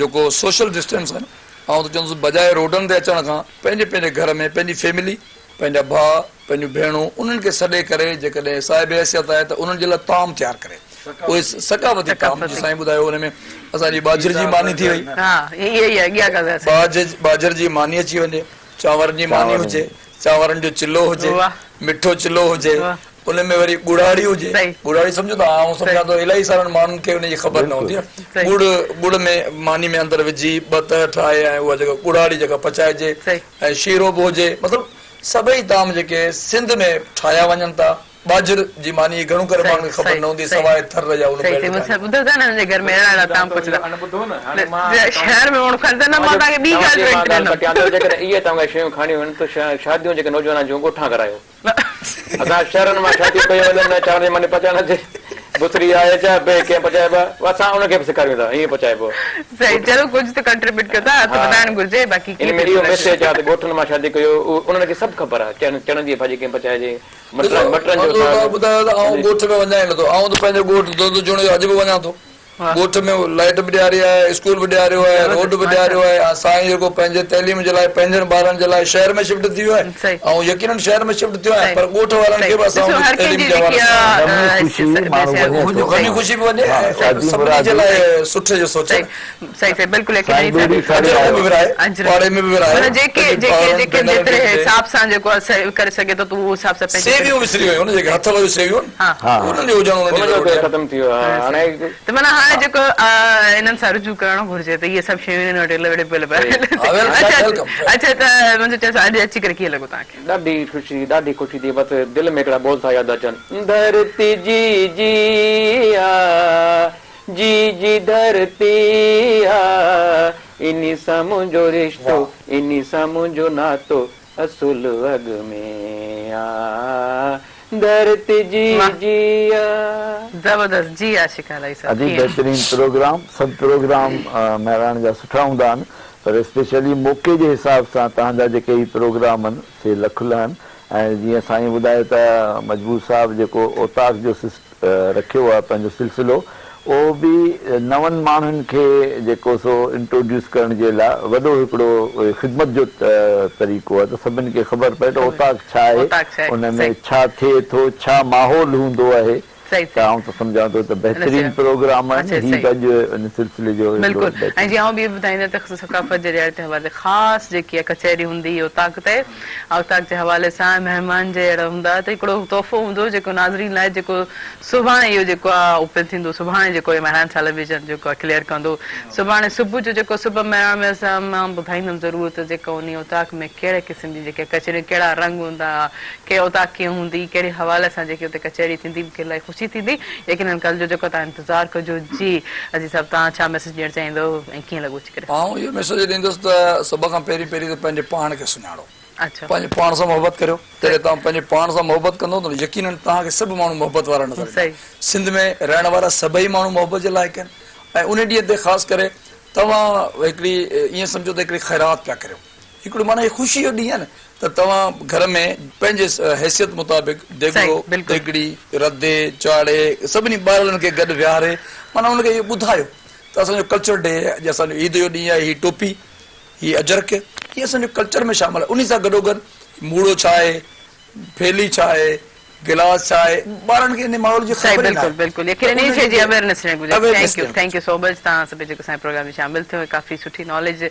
جيڪو سوشل ڊسٽنس آهي نه آئون ته چوندس بجاء روڊن تي اچڻ کان پنهنجي پنهنجي گهر ۾ پنهنجي فيملي پنهنجا ڀاء پنهنجون ڀيڻون انهن کي سڏي ڪري جيڪڏهن صاحب حيثيت آهي ته انهن جي لاء طعام تيار ڪري اهي ثقافتي طعام جيئن سائين ٻڌايو ان ۾ اسان جي ٻاجهر جي ماني ٿي وئي ٻاجهر جي ماني اچي وڃي چانورن جي ماني هجي چانورن جو چلو هجي مٺو چلو هجي ان ۾ وري ڳڙاڙي هجي ڳڙاڙي سمجهو ٿا آئون سمجهان ٿو الاهي سارن ماڻهن کي ان جي خبر نه هوندي آهي ڳڙ ڳڙ ۾ ماني ۾ اندر وجهي ٻه تهه ٺاهي ۽ اها جيڪا ڳڙاڙي جيڪا پچائجي ۽ شيرو به هجي مطلب سڀئي طعام جيڪي سنڌ ۾ ٺاهيا وڃن ٿا ٻاجهر جي ماني جي گهڻو ڪري ماڻهن کي خبر نه هوندي سواء ٿر يا ان بيلٽ کان. ٻڌو ٿا نه هنن جي گهر ۾ اهڙا اهڙا طعام پچندا شهر ۾ ماڻهو کائن ٿا نه مان توهان کي ٻي ڳالهه جو هنٽ ڏيندم. جيڪڏهن اهي توهان کي شيون کائڻيون آهن ته شاديون جيڪي نوجوانن جون ڳوٺان ڪرايو. اسان شهرن مان شاديون ڪيون وڃن نه چانور جي ماني پچائڻ اچي بسري آهي ڇا بي ڪئين پچائبو آهي اسان ان کي به سيکاريون ٿا ائين پچائبو آهي. صحيح چلو ڪجهه ته ڪنٽريبيوٽ ڪيو ٿا ته وڌائڻ گهرجي باقي ان ۾ اهو ميسيج آهي ته ڳوٺن مان شادي ڪيو انهن کي سڀ خبر آهي چڻن جي ڀاڄي ڪئين پچائجي مٽرن مٽرن جو ساڳ. ٻڌايو ته آئون ڳوٺ ۾ وڃان ئي نٿو آئون ته پنهنجو ڳوٺ دودو جوڻيجو اڄ به وڃان ٿو ڳوٺ ۾ لائيٽ به ڏياري آهي، اسڪول به ڏياريو آهي، روڊ به ڏياريو آهي ۽ سائين جيڪو پنهنجي تعليم جي لاء پنهنجن ٻارن جي لاء شهر ۾ شفٽ ٿي ويو آهي. آئون يقينن شهر ۾ شفٽ ٿيو آهيان پر ڳوٺ وارن کي به اسان ان تعليم جي حوالي سان غمي خوشي ماڻهو وڃي ٿو. غمي خوشي به وڃي ۽ سڀني جي لاء سٺي جو سوچي. صحيح صحيح بلڪل سائين ٻيڙي کڻي اجرڪ به ورهائي پاڙي ۾ به ورهائي معنيٰ جيڪي جيڪي جيڪي جيتري حساب سان جيڪو ڪري سگهي ٿو ته اهو حساب سان پنهنجي سيويون وسري ويون نه جيڪي هٿ واريون سيويون انهن جو هجڻ انهن جي ضرورت ختم ٿي ويو آهي هاڻي ته معنيٰ هاڻي جيڪو انهن سان رجوع ڪرڻ گهرجي ته اهي سڀ شيون انهن وٽ اويليبل آهن اڇا اڇا ته منهنجو چيو اڄ اچي ڪري ڪيئن لڳو توهان کي؟ ڏاڍي خوشي ڏاڍي خوشي ٿي بس دل ۾ هڪڙا ٻول ٿا ياد اچن ڌرتي جي جي آ جي جي ڌرتي آ انهي سان منهنجو رشتو انهي سان منهنجو ناتو اصل اڳ ۾ آ ڌرتي جي جي آ. زبردست جي عاشق علي صاحب ادي ڪيئن. بهترين پروگرام سڀ پروگرام مهراڻ جا سٺا هوندا آهن پر اسپيشلي موقعي جي حساب سان توهان جا جيڪي هي پروگرام آهن سي لک لهن ۽ جيئن سائين ٻڌايو ته مجبور صاحب جيڪو اوطاق جو رکيو آهي پنهنجو سلسلو اهو به نون ماڻهن کي جيڪو سو انٽروڊيوس ڪرڻ جي لاء وڏو هڪڙو خدمت جو طريقو آهي ته سڀن کي خبر پئي ته اوطاق ڇا آهي ان ۾ ڇا ٿئي ٿو ڇا ماحول هوندو آهي ته آئون ته سمجهان ٿو ته بهترين پروگرام آهن هي به اڄ ان سلسلي جو هڪڙو بلڪل ۽ بهترين جي آئون به اهو ٻڌائيندس ته ثقافت جي ڏهاڙي تي حوالي خاص جيڪي اها ڪچهري هوندي اوطاق تي اوطاق جي حوالي سان مهمان جي اهڙا هوندا ته هڪڙو تحفو هوندو جيڪو ناظرين لاء جيڪو سڀاڻي اهو جيڪو آهي اوپن ٿيندو سڀاڻي جيڪو اهي مهراڻ ٽيليويزن جيڪو آهي ڪليئر ڪندو سڀاڻي صبح جو جيڪو صبح مهراڻ ۾ اسان مان ٻڌائيندم ضرور ته جيڪو انهي اوطاق ۾ ڪهڙي قسم جي جيڪي ڪچهريون ڪهڙا رنگ هوندا ڪي اوطاق ڪيئن هوندي، ڪهڙي حوالي سان جيڪي اتي ڪچهري ٿيندي، مون کي الاهي خوشي ٿيندي. يقينن ڪل جو جيڪو توهان انتظار ڪجو. جي عزيز صاحب توهان ڇا ميسيج ڏيڻ چاهيندو ۽ ڪيئن لڳو اچي ڪري. آئون اهو ميسيج ڏيندس ته سڀ کان پهرين پهرين ته پنهنجي پاڻ کي سڃاڻو. پنهنجي پاڻ سان محبت ڪريو. جڏهن توهان پنهنجي پاڻ سان محبت ڪندو ته يقينن توهان کي سڀ ماڻهو محبت وارا نظر ايندا. سنڌ ۾ رهڻ وارا سڀئي ماڻهو محبت جي لائق آهن ۽ ان ڏينهن تي خاص ڪري توهان هڪڙي ائين سمجهو ته هڪڙي خيرات پيا ڪريو. هڪڙو معنيٰ هي خوشي جو ڏينهن آهي نه ته توهان گهر ۾ پنهنجي حيثيت مطابق ديڳڙو، ديڳڙي، رڌي، چاڙهي، سڀني ٻارڙن کي گڏ ويهاري معنيٰ ان کي اهو ٻڌايو ته اسان جو ڪلچر ڊي آهي، اڄ اسان جو عيد جو ڏينهن آهي، هي ٽوپي، هي اجرڪ، هي اسان جو ڪلچر ۾ شامل آهي. انهي سان گڏوگڏ موڙو ڇا آهي، ڦيلي ڇا آهي، گلاس ڇا آهي، ٻارن کي ان ماحول جي صحيح خبر ئي بلڪل ناهي بلڪل ته يقينن ان ان شي جي جي اويئرنيس ڏيڻ گهرجي اويئرنيس thank you ڏيڻ thank you گهرجي. سو مچ توهان سڀ جيڪو اسان جي پروگرام ۾ شامل ٿيو ۽ ڪافي سٺي ناليج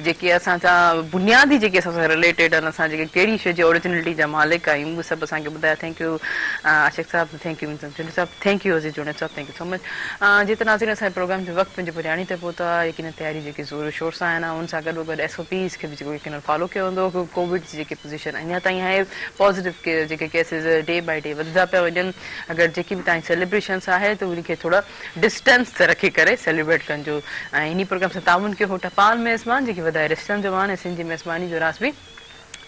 جيڪي اسان سان بنيادي جيڪي اسان سان رليٽيڊ آهن اسان جيڪي ڪهڙي شي جي اوريجنلٽي جا مالڪ آهيون اهي سڀ اسان کي ٻڌايا thank you عاشق صاحب thank you انسان چنڊ صاحب thank you عزيز جوڻيجو صاحب thank you so much جي ته ناظرين اسان جي پروگرام جو وقت پنهنجي پڄاڻي تي پهتو آهي يقينن تياري جيڪي زور شور سان آهن ان سان گڏو گڏ ايس او پيز کي به جيڪو يقينن فالو ڪيو ويندو ڪووڊ جي جيڪي پوزيشن اڃا تائين آهي پازيٽو جيڪي ڪيسز ڊي بائي ڊي وڌندا پيا وڃن اگر جيڪي به توهان جي سيليبريشنس آهي ته ان کي ٿورا ڊسٽنس تي رکي ڪري سيليبريٽ ڪنجو ۽ انهي پروگرام سان تعاون ڪيو هو ٽپال ميزبان جيڪي وڌائي رشتن جو مان ۽ سنڌ جي ميزباني جو راز به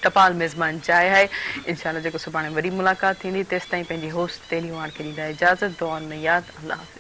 ٽپال ميزبان جاء آهي انشاء الله جيڪو سڀاڻي وري ملاقات ٿيندي تيستائين پنهنجي هوسٽ تيلي واڻ کي ڏيندا اجازت دعائن ۾ ياد الله حافظ.